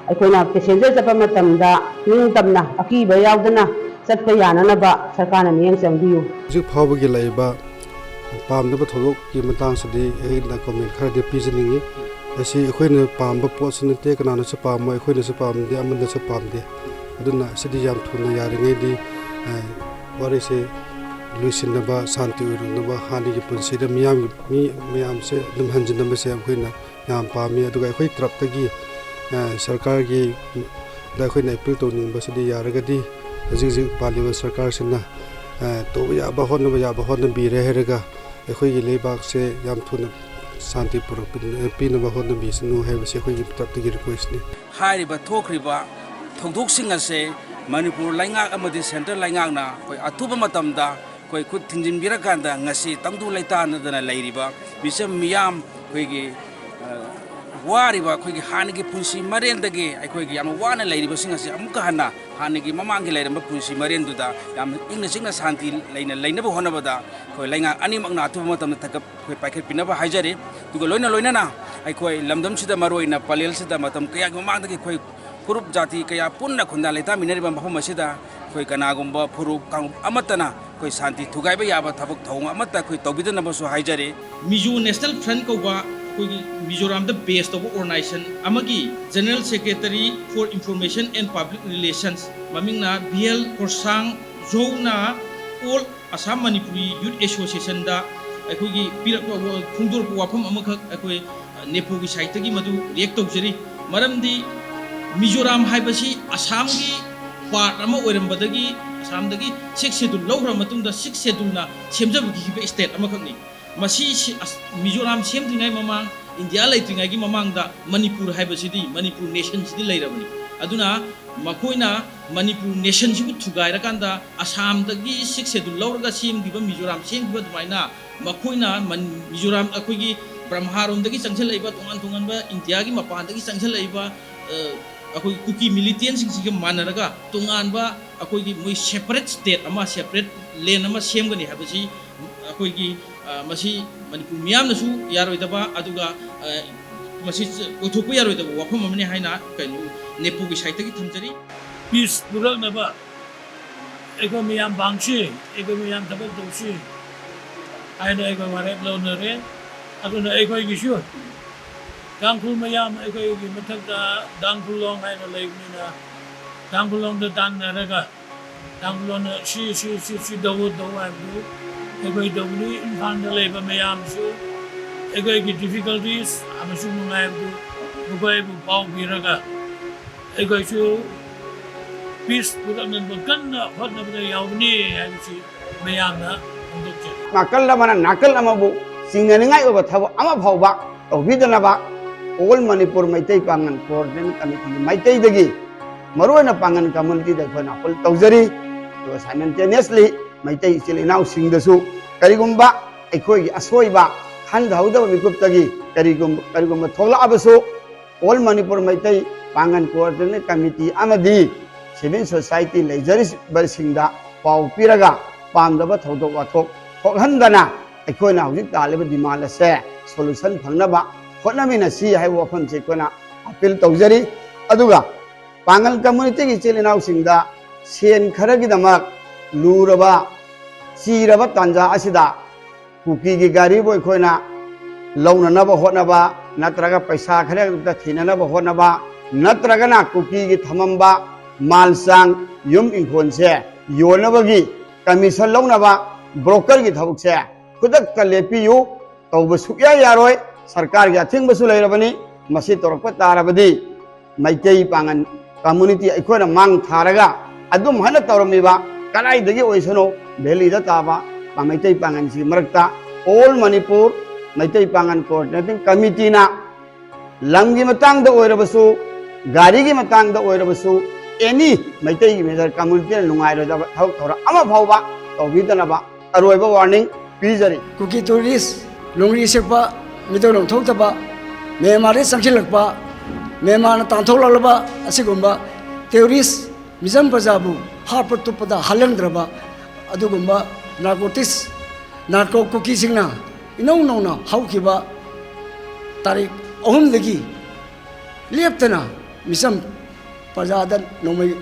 ꯑꯩꯈꯣꯏꯅ passenger ꯆꯠꯄ ꯃꯇꯝꯗ ꯅꯤꯡꯇꯝꯅ ꯑꯀꯤꯕ ꯌꯥꯎꯗꯅ ꯆꯠꯄ ꯌꯥꯅꯅꯕ ꯁꯔꯀꯥꯔꯅ ꯃꯤꯠꯌꯦꯡ ꯆꯪꯕꯤꯌꯨ꯫ ꯍꯧꯖꯤꯛ ꯐꯥꯎꯕꯒꯤ ꯂꯩꯕ ꯄꯥꯝꯗꯕ ꯊꯧꯗꯣꯛꯀꯤ ꯃꯇꯥꯡꯁꯤꯗꯤ ꯑꯩꯅ comment ꯈꯔꯗꯤ ꯄꯤꯖꯅꯤꯡꯉꯤ꯫ ꯑꯁꯤ ꯑꯩꯈꯣꯏꯅ ꯄꯥꯝꯕ ꯄꯣꯠꯁꯨ ꯅꯠꯇꯦ, ꯀꯅꯥꯅꯁꯨ ꯄꯥꯝꯃꯣꯏ, ꯑꯩꯈꯣꯏꯅꯁꯨ ꯄꯥꯝꯗꯦ, ꯑꯃꯅꯁꯨ ꯄꯥꯝꯗꯦ꯫ ꯑꯗꯨꯅ ꯁꯤꯗꯤ ꯌꯥꯝ ꯊꯨꯅ ꯌꯥꯔꯤꯉꯩꯗꯤ, ꯑ, ꯋꯥꯔꯤꯁꯦ ꯂꯣꯏꯁꯤꯟꯅꯕ, ꯁꯥꯟꯇꯤ ꯑꯣꯏꯔꯛꯅꯕ, ꯍꯥꯟꯅꯒꯤ ꯄꯨꯟꯁꯤꯗ ꯃꯤꯌꯥꯝꯒꯤ, ꯃꯤ ꯃꯌꯥꯝꯁꯦ ꯑꯗꯨꯝ ꯍꯟꯖꯤꯟꯅꯕꯁꯦ ꯑꯩꯈꯣꯏꯅ ꯌꯥꯝ ꯄꯥꯝꯃꯤ꯫ ꯑꯗꯨꯒ ꯑꯩꯈꯣꯏ ꯇꯔꯞꯇꯒꯤ, ꯑ, ꯁꯔꯀꯥꯔꯒꯤ, ꯗ ꯑꯩꯈꯣꯏꯅ ꯑꯦꯄꯤꯜ ꯇꯧꯅꯤꯡꯕꯁꯤꯗꯤ, ꯌꯥꯔꯒꯗꯤ ꯍꯧꯖꯤꯛ ꯍꯧꯖꯤꯛ ꯄꯥꯜꯂꯤꯕ ꯁꯔꯀꯥꯔꯁꯤꯅ, ꯑ, ꯇꯧꯕ ꯌꯥꯕ, ꯍꯣꯠꯅꯕ ꯌꯥꯕ ꯍꯣꯠꯅꯕꯤꯔꯦ ꯍꯥꯏꯔꯒ, ꯑꯩꯈꯣꯏꯒꯤ ꯂꯩꯕꯥꯛꯁꯦ ꯌꯥꯝ ꯊꯨꯅ ꯁꯥꯟꯇꯤ ꯄꯨꯔꯛꯄꯤ-, ꯄꯤꯅꯕ ꯍꯣꯠꯅꯕꯤꯁꯅꯨ ꯍꯥꯏꯕꯁꯤ ꯑꯩꯈꯣꯏꯒꯤ ꯇꯔꯞꯇꯒꯤ ꯔꯤꯀ꯭ꯋꯦꯁꯅꯤ꯫ ꯍꯥꯏꯔꯤꯕ ꯊꯣꯛꯈ꯭ꯔꯤꯕ ꯊꯧꯗꯣꯛꯁꯤꯡ ꯑꯁꯦ ꯃꯅꯤꯄꯨꯔ ꯂꯩꯉꯥꯛ ꯑꯃꯗꯤ ꯁꯦꯟꯇ꯭ꯔꯦꯜ ꯂꯩꯉꯥꯛꯅ ꯑꯩꯈꯣꯏ ꯑꯊꯨꯕ ꯃꯇꯝꯗ ꯑꯩꯈꯣꯏ ꯈꯨꯠ ꯊꯤꯡꯖꯤꯟꯕꯤꯔꯀꯥꯟꯗ, ꯉꯁꯤ ꯇꯪꯗꯨ ꯂꯩꯇꯥꯗꯅ ꯂꯩꯔꯤꯕ ꯃꯤꯆꯝ ꯃꯤꯌꯥꯝ, ꯑꯩꯈꯣꯏꯒꯤ, ꯑ, ꯋꯥꯔꯤꯕ, ꯑꯩꯈꯣꯏꯒꯤ ꯍꯥꯟꯅꯒꯤ ꯄꯨꯟꯁꯤ ꯃꯔꯦꯟꯗꯒꯤ ꯑꯩꯈꯣꯏꯒꯤ ꯌꯥꯝꯅ ꯋꯥꯅ ꯂꯩꯔꯤꯕꯁꯤꯡ ꯑꯁꯤ ꯑꯃꯨꯛꯀ ꯍꯟꯅ ꯍꯥꯟꯅꯒꯤ ꯃꯃꯥꯡꯒꯤ ꯂꯩꯔꯝꯕ ꯄꯨꯟꯁꯤ ꯃꯔꯦꯟꯗꯨꯗ ꯌꯥꯝꯅ ꯏꯪꯅ ꯆꯤꯛꯅ ꯁꯥꯟꯇꯤ ꯂꯩꯅ ꯂꯩꯅꯕ ꯍꯣꯠꯅꯕꯗ ꯑꯩꯈꯣꯏ ꯂꯩꯉꯥꯛ ꯑꯅꯤꯃꯛꯅ ꯑꯊꯨꯕ ꯃꯇꯝꯗ ꯊꯛꯀꯞ ꯑꯩꯈꯣꯏ ꯄꯥꯏꯈꯠꯄꯤꯅꯕ ꯍꯥꯏꯖꯔꯤ꯫ ꯑꯗꯨꯒ ꯂꯣꯏꯅ ꯂꯣꯏꯅꯅ ꯑꯩꯈꯣꯏ ꯂꯝꯗꯝꯁꯤꯗ, ꯃꯔꯨꯑꯣꯏꯅ ꯄꯂꯦꯜꯁꯤꯗ, ꯃꯇꯝ ꯀꯌꯥꯒꯤ ꯃꯃꯥꯡꯗꯒꯤ ꯑꯩꯈꯣꯏ ꯐꯨꯔꯨꯞ ꯖꯥꯇꯤ ꯀꯌꯥ ꯄꯨꯟꯅ ꯈꯨꯟꯗꯥ ꯂꯩꯇꯥꯃꯤꯟꯅꯔꯤꯕ ꯃꯐꯝ ꯑꯁꯤꯗ ꯑꯩꯈꯣꯏ ꯀꯅꯥꯒꯨꯝꯕ ꯐꯨꯔꯨꯞ ꯀꯥꯡꯂꯨꯞ ꯑꯃꯠꯇꯅ ꯑꯩꯈꯣꯏ ꯁꯥꯟꯇꯤ ꯊꯨꯒꯥꯏꯕ ꯌꯥꯕ ꯊꯕꯛ ꯊꯧꯑꯣꯡ ꯑꯃꯠꯇ ꯑꯩꯈꯣꯏ ꯇꯧꯕꯤꯗꯅꯕꯁꯨ ꯍꯥꯏꯖꯔꯤ꯫ Mizo National Front ꯀꯧꯕ ꯑꯩꯈꯣꯏꯒꯤ ꯃꯤꯖꯣꯔꯥꯝꯗ ꯕꯦꯁ ꯇꯧꯕ ꯑꯣꯔꯒꯅꯥꯏꯖꯦꯁꯟ ꯑꯃꯒꯤ General Secretary for Information and Public Relations, ꯃꯃꯤꯡꯅ ꯚꯤ ꯑꯦꯜ ꯈꯣꯔꯁꯥꯡ ꯖꯧꯅ All Assam Manipuri Youth Associationꯗ ꯑꯩꯈꯣꯏꯒꯤ ꯄꯤꯔꯛꯄ ꯋꯥ-, ꯐꯣꯡꯗꯣꯔꯛꯄ ꯋꯥꯐꯝ ꯑꯃꯈꯛ ꯑꯩꯈꯣꯏ, ꯑ, ꯅꯦꯄꯣꯒꯤ ꯁꯥꯏꯠꯇꯒꯤ ꯃꯗꯨ ꯔꯤꯌꯦꯛ ꯇꯧꯖꯔꯤ꯫ ꯃꯔꯝꯗꯤ ꯃꯤꯖꯣꯔꯥꯝ ꯍꯥꯏꯕꯁꯤ ꯑꯁꯥꯝꯒꯤ ꯄꯥꯔꯠ ꯑꯃ ꯑꯣꯏꯔꯝꯕꯗꯒꯤ, ꯑꯁꯥꯝꯗꯒꯤ ꯁꯤꯛꯁ ꯁꯦꯗꯨꯜ ꯂꯧꯈ꯭ꯔ ꯃꯇꯨꯡꯗ ꯁꯤꯛꯁ ꯁꯦꯗꯨꯜꯅ ꯁꯦꯝꯖꯕꯤꯈꯤꯕ ꯁ꯭ꯇꯦꯠ ꯑꯃꯈꯛꯅꯤ꯫ ꯃꯁꯤ ꯁꯤ-, ꯑꯁ-, ꯃꯤꯖꯣꯔꯥꯝ ꯁꯦꯝꯗ꯭ꯔꯤꯉꯩ ꯃꯃꯥꯡ, ꯏꯟꯗꯤꯌꯥ ꯂꯩꯇ꯭ꯔꯤꯉꯩꯒꯤ ꯃꯃꯥꯡꯗ ꯃꯅꯤꯄꯨꯔ ꯍꯥꯏꯕꯁꯤꯗꯤ, ꯃꯅꯤꯄꯨꯔ ꯅꯦꯁꯟꯁꯤꯗꯤ ꯂꯩꯔꯕꯅꯤ꯫ ꯑꯗꯨꯅ ꯃꯈꯣꯏꯅ ꯃꯅꯤꯄꯨꯔ ꯅꯦꯁꯟꯁꯤꯕꯨ ꯊꯨꯒꯥꯏꯔꯀꯥꯟꯗ ꯑꯁꯥꯝꯗꯒꯤ ꯁꯤꯛꯁ ꯁꯦꯗꯨꯜ ꯂꯧꯔꯒ ꯁꯦꯝꯈꯤꯕ ꯃꯤꯖꯣꯔꯥꯝ ꯁꯦꯝꯈꯤꯕ ꯑꯗꯨꯃꯥꯏꯅ ꯃꯈꯣꯏꯅ ꯃꯟ-, ꯃꯤꯖꯣꯔꯥꯝ ꯑꯩꯈꯣꯏꯒꯤ ꯕ꯭ꯔꯝꯍꯥꯔꯣꯝꯗꯒꯤ ꯆꯪꯁꯤꯜꯂꯛꯏꯕ, ꯇꯣꯉꯥꯟ ꯇꯣꯉꯥꯟꯕ ꯏꯟꯗꯤꯌꯥꯒꯤ ꯃꯄꯥꯟꯗꯒꯤ ꯆꯪꯁꯤꯜꯂꯛꯏꯕ, ꯑ, ꯑꯩꯈꯣꯏꯒꯤ ꯀꯨꯀꯤ ꯃꯤꯂꯤꯇꯦꯟꯁꯤꯡꯁꯤꯒ ꯃꯥꯟꯅꯔꯒ ꯇꯣꯉꯥꯟꯕ ꯑꯩꯈꯣꯏꯒꯤ ꯃꯣꯏ ꯁꯦꯄꯔꯦꯠ ꯁ꯭ꯇꯦꯠ ꯑꯃ, ꯁꯦꯄꯔꯦꯠ ꯂꯦꯟ ꯑꯃ ꯁꯦꯝꯒꯅꯤ ꯍꯥꯏꯕꯁꯤ ꯑꯩꯈꯣꯏꯒꯤ, ꯑ, ꯃꯁꯤ ꯃꯅꯤꯄꯨꯔ ꯃꯤꯌꯥꯝꯅꯁꯨ ꯌꯥꯔꯣꯏꯗꯕ, ꯑꯗꯨꯒ, ꯑ, ꯃꯁꯤ ꯑꯣꯏꯊꯣꯛꯄ ꯌꯥꯔꯣꯏꯗꯕ ꯋꯥꯐꯝ ꯑꯃꯅꯤ ꯍꯥꯏꯅ ꯀꯩꯅꯣ ꯅꯦꯄꯣꯒꯤ ꯁꯥꯏꯠꯇꯒꯤ ꯊꯝꯖꯔꯤ꯫ ꯄꯤꯁ ꯄꯨꯔꯛꯅꯕ ꯑꯩꯈꯣꯏ ꯃꯌꯥꯝ ꯄꯥꯡꯁꯤ, ꯑꯩꯈꯣꯏ ꯃꯌꯥꯝ ꯊꯕꯛ ꯇꯧꯁꯤ ꯍꯥꯏꯅ ꯑꯩꯈꯣꯏ ꯋꯥꯔꯦꯞ ꯂꯧꯅꯔꯦ꯫ ꯑꯗꯨꯅ ꯑꯩꯈꯣꯏꯒꯤꯁꯨ ꯇꯥꯡꯈꯨꯜ ꯃꯌꯥꯝ, ꯑꯩꯈꯣꯏꯒꯤ ꯃꯊꯛꯇ ꯇꯥꯡꯈꯨꯜ ꯂꯣꯡ ꯍꯥꯏꯅ ꯂꯩꯕꯅꯤꯅ, ꯇꯥꯡꯈꯨꯜ ꯂꯣꯡꯗ ꯇꯥꯟꯅꯔꯒ ꯇꯥꯡꯈꯨꯜꯂꯣꯟꯅ ꯁꯤ ꯁꯤ ꯁꯤ ꯁꯤ ꯇꯧꯎ ꯇꯧꯎ ꯍꯥꯏꯕꯗꯨ ꯑꯩꯈꯣꯏ ꯇꯧꯕꯅꯤ꯫ ꯏꯝꯐꯥꯜꯗ ꯂꯩꯕ ꯃꯌꯥꯝꯁꯨ ꯑꯩꯈꯣꯏꯒꯤ ꯗꯤꯐꯤꯀꯜꯇꯤꯁ ꯑꯃꯁꯨꯡ ꯅꯨꯡꯉꯥꯏꯕꯗꯨ ꯃꯈꯣꯏꯕꯨ ꯄꯥꯎ ꯄꯤꯔꯒ ꯑꯩꯈꯣꯏꯁꯨ ꯄꯤꯁ ꯄꯨꯔꯛꯅꯕ ꯀꯟꯅ ꯍꯣꯠꯅꯕꯗ ꯌꯥꯎꯕꯅꯤ ꯍꯥꯏꯕꯁꯤ ꯃꯌꯥꯝꯅ ꯐꯣꯡꯗꯣꯛꯆꯔꯤ꯫ ꯅꯥꯀꯜ ꯑꯃꯅ ꯅꯥꯀꯜ ꯑꯃꯕꯨ ꯆꯤꯡꯅꯅꯤꯡꯉꯥꯏ ꯑꯣꯏꯕ ꯊꯕꯛ ꯑꯃ ꯐꯥꯎꯕ ꯇꯧꯕꯤꯗꯅꯕ ꯑꯣꯜ ꯃꯅꯤꯄꯨꯔ ꯃꯩꯇꯩ ꯄꯥꯡꯒꯜ ꯀꯣꯑꯣꯔꯗꯤꯅꯦꯁꯟ ꯀꯃꯤꯇꯤꯒꯤ ꯃꯥꯏꯀꯩꯗꯒꯤ ꯃꯔꯨꯑꯣꯏꯅ ꯄꯥꯡꯒꯜ ꯀꯝꯃꯨꯅꯤꯇꯤꯗ ꯑꯩꯈꯣꯏꯅ ꯑꯄꯤꯜ ꯇꯧꯖꯔꯤ꯫ ꯑꯗꯨꯒ ꯁꯥꯏꯃꯜꯇꯦꯅꯤꯌꯁꯂꯤ ꯃꯩꯇꯩ ꯏꯆꯤꯜ ꯏꯅꯥꯎꯁꯤꯡꯗꯁꯨ ꯀꯔꯤꯒꯨꯝꯕ ꯑꯩꯈꯣꯏꯒꯤ ꯑꯁꯣꯏꯕ ꯈꯟꯊꯍꯧꯗꯕ ꯃꯤꯀꯨꯞꯇꯒꯤ ꯀꯔꯤꯒꯨꯝꯕ ꯀꯔꯤꯒꯨꯝꯕ ꯊꯣꯛꯂꯛꯑꯕꯁꯨ ꯑꯣꯜ ꯃꯅꯤꯄꯨꯔ ꯃꯩꯇꯩ ꯄꯥꯡꯒꯜ ꯀꯣꯑꯣꯔꯗꯤꯅꯦꯁꯟ ꯀꯃꯤꯇꯤ ꯑꯃꯗꯤ ꯁꯤꯚꯤꯜ ꯁꯣꯁꯥꯏꯇꯤ ꯂꯩꯖꯔꯤꯕꯁꯤꯡꯗ ꯄꯥꯎ ꯄꯤꯔꯒ ꯄꯥꯝꯗꯕ ꯊꯧꯗꯣꯛ ꯋꯥꯊꯣꯛ ꯊꯣꯛꯍꯟꯗꯅ ꯑꯩꯈꯣꯏꯅ ꯍꯧꯖꯤꯛ ꯇꯥꯜꯂꯤꯕ ꯗꯤꯃꯥꯟ ꯑꯁꯦ ꯁꯣꯂꯨꯁꯟ ꯐꯪꯅꯕ ꯍꯣꯠꯅꯃꯤꯟꯅꯁꯤ ꯍꯥꯏꯕ ꯋꯥꯐꯝꯁꯦ ꯑꯩꯈꯣꯏꯅ ꯑꯄꯤꯜ ꯇꯧꯖꯔꯤ꯫ ꯑꯗꯨꯒ ꯄꯥꯡꯒꯜ ꯀꯝꯃꯨꯅꯤꯇꯤꯒꯤ ꯏꯆꯤꯜ ꯏꯅꯥꯎꯁꯤꯡꯗ ꯁꯦꯟ ꯈꯔꯒꯤꯗꯃꯛ ꯂꯨꯔꯕ ꯆꯤꯔꯕ ꯇꯥꯟꯖꯥ ꯑꯁꯤꯗ ꯀꯨꯀꯤꯒꯤ ꯒꯥꯔꯤꯕꯨ ꯑꯩꯈꯣꯏꯅ ꯂꯧꯅꯅꯕ ꯍꯣꯠꯅꯕ ꯅꯠꯇ꯭ꯔꯒ ꯄꯩꯁꯥ ꯈꯔ ꯈꯛꯇ ꯊꯤꯅꯅꯕ ꯍꯣꯠꯅꯕ ꯅꯠꯇ꯭ꯔꯒꯅ ꯀꯨꯀꯤꯒꯤ ꯊꯝꯃꯝꯕ ꯃꯥꯜ ꯆꯥꯡ ꯌꯨꯝ ꯏꯪꯈꯣꯜꯁꯦ ꯌꯣꯟꯅꯕꯒꯤ ꯀꯃꯤꯁꯟ ꯂꯧꯅꯕ ꯕ꯭ꯔꯣꯀꯔꯒꯤ ꯊꯕꯛꯁꯦ ꯈꯨꯗꯛꯇ ꯂꯦꯞꯄꯤꯌꯨ꯫ ꯇꯧꯕ ꯁꯨꯛꯌꯥ ꯌꯥꯔꯣꯏ꯫ ꯁꯔꯀꯥꯔꯒꯤ ꯑꯊꯤꯡꯕꯁꯨ ꯂꯩꯔꯕꯅꯤ꯫ ꯃꯁꯤ ꯇꯧꯔꯛꯄ ꯇꯥꯔꯕꯗꯤ ꯃꯩꯇꯩ ꯄꯥꯡꯒꯜ ꯀꯝꯃꯨꯅꯤꯇꯤ ꯑꯩꯈꯣꯏꯅ ꯃꯥꯡ ꯊꯥꯔꯒ ꯑꯗꯨꯝ ꯍꯟꯅ ꯇꯧꯔꯝꯃꯤꯕ ꯀꯗꯥꯏꯗꯒꯤ ꯑꯣꯏꯁꯅꯨ ꯚꯦꯂꯤꯗ ꯇꯥꯕ ꯃꯩꯇꯩ ꯄꯥꯡꯒꯜꯁꯤꯒꯤ ꯃꯔꯛꯇ ꯑꯣꯜ ꯃꯅꯤꯄꯨꯔ ꯃꯩꯇꯩ ꯄꯥꯡꯒꯜ ꯀꯣꯑꯣꯔꯗꯤꯅꯦꯇꯤꯡ ꯀꯃꯤꯇꯤꯅ ꯂꯝꯒꯤ ꯃꯇꯥꯡꯗ ꯑꯣꯏꯔꯕꯁꯨ, ꯒꯥꯔꯤꯒꯤ ꯃꯇꯥꯡꯗ ꯑꯣꯏꯔꯕꯁꯨ, ꯑꯦꯅꯤ ꯃꯩꯇꯩꯒꯤ ꯃꯦꯖꯔ ꯀꯝꯃꯨꯅꯤꯇꯤꯅ ꯅꯨꯡꯉꯥꯏꯔꯣꯏꯗꯕ ꯊꯕꯛ ꯊꯧꯔꯝ ꯑꯃ ꯐꯥꯎꯕ ꯇꯧꯕꯤꯗꯅꯕ ꯑꯔꯣꯏꯕ ꯋꯥꯔꯅꯤꯡ ꯄꯤꯖꯔꯤ꯫ ꯀꯨꯀꯤ ꯇꯨꯔꯤꯁ, ꯂꯣꯡꯔꯤ ꯁꯦꯠꯄ, ꯃꯤꯇꯩ ꯂꯣꯟ ꯊꯣꯛꯇꯕ, ꯃ꯭ꯌꯥꯟꯃꯥꯔꯗꯒꯤ ꯆꯪꯁꯤꯜꯂꯛꯄ, ꯃ꯭ꯌꯥꯟꯃꯥꯔꯅ ꯇꯥꯟꯊꯣꯛꯂꯛꯂꯕ ꯑꯁꯤꯒꯨꯝꯕ ꯇꯨꯔꯤꯁ ꯃꯤꯆꯝ ꯄ꯭ꯔꯖꯥꯕꯨ ꯍꯥꯠꯄ ꯇꯨꯞꯄꯗ ꯍꯥꯠꯍꯟꯗ꯭ꯔꯕ ꯑꯗꯨꯒꯨꯝꯕ ꯅꯥꯔꯀꯣꯇꯤꯛꯁ, ꯅꯥꯔꯀꯣ ꯀꯨꯀꯤꯁꯤꯡꯅ ꯏꯅꯧ ꯅꯧꯅ ꯍꯧꯈꯤꯕ ꯇꯥꯔꯤꯛ ꯑꯍꯨꯝꯗꯒꯤ ꯂꯦꯞꯇꯅ ꯃꯤꯆꯝ ꯄ꯭ꯔꯖꯥꯗ ꯅꯣꯡꯃꯩ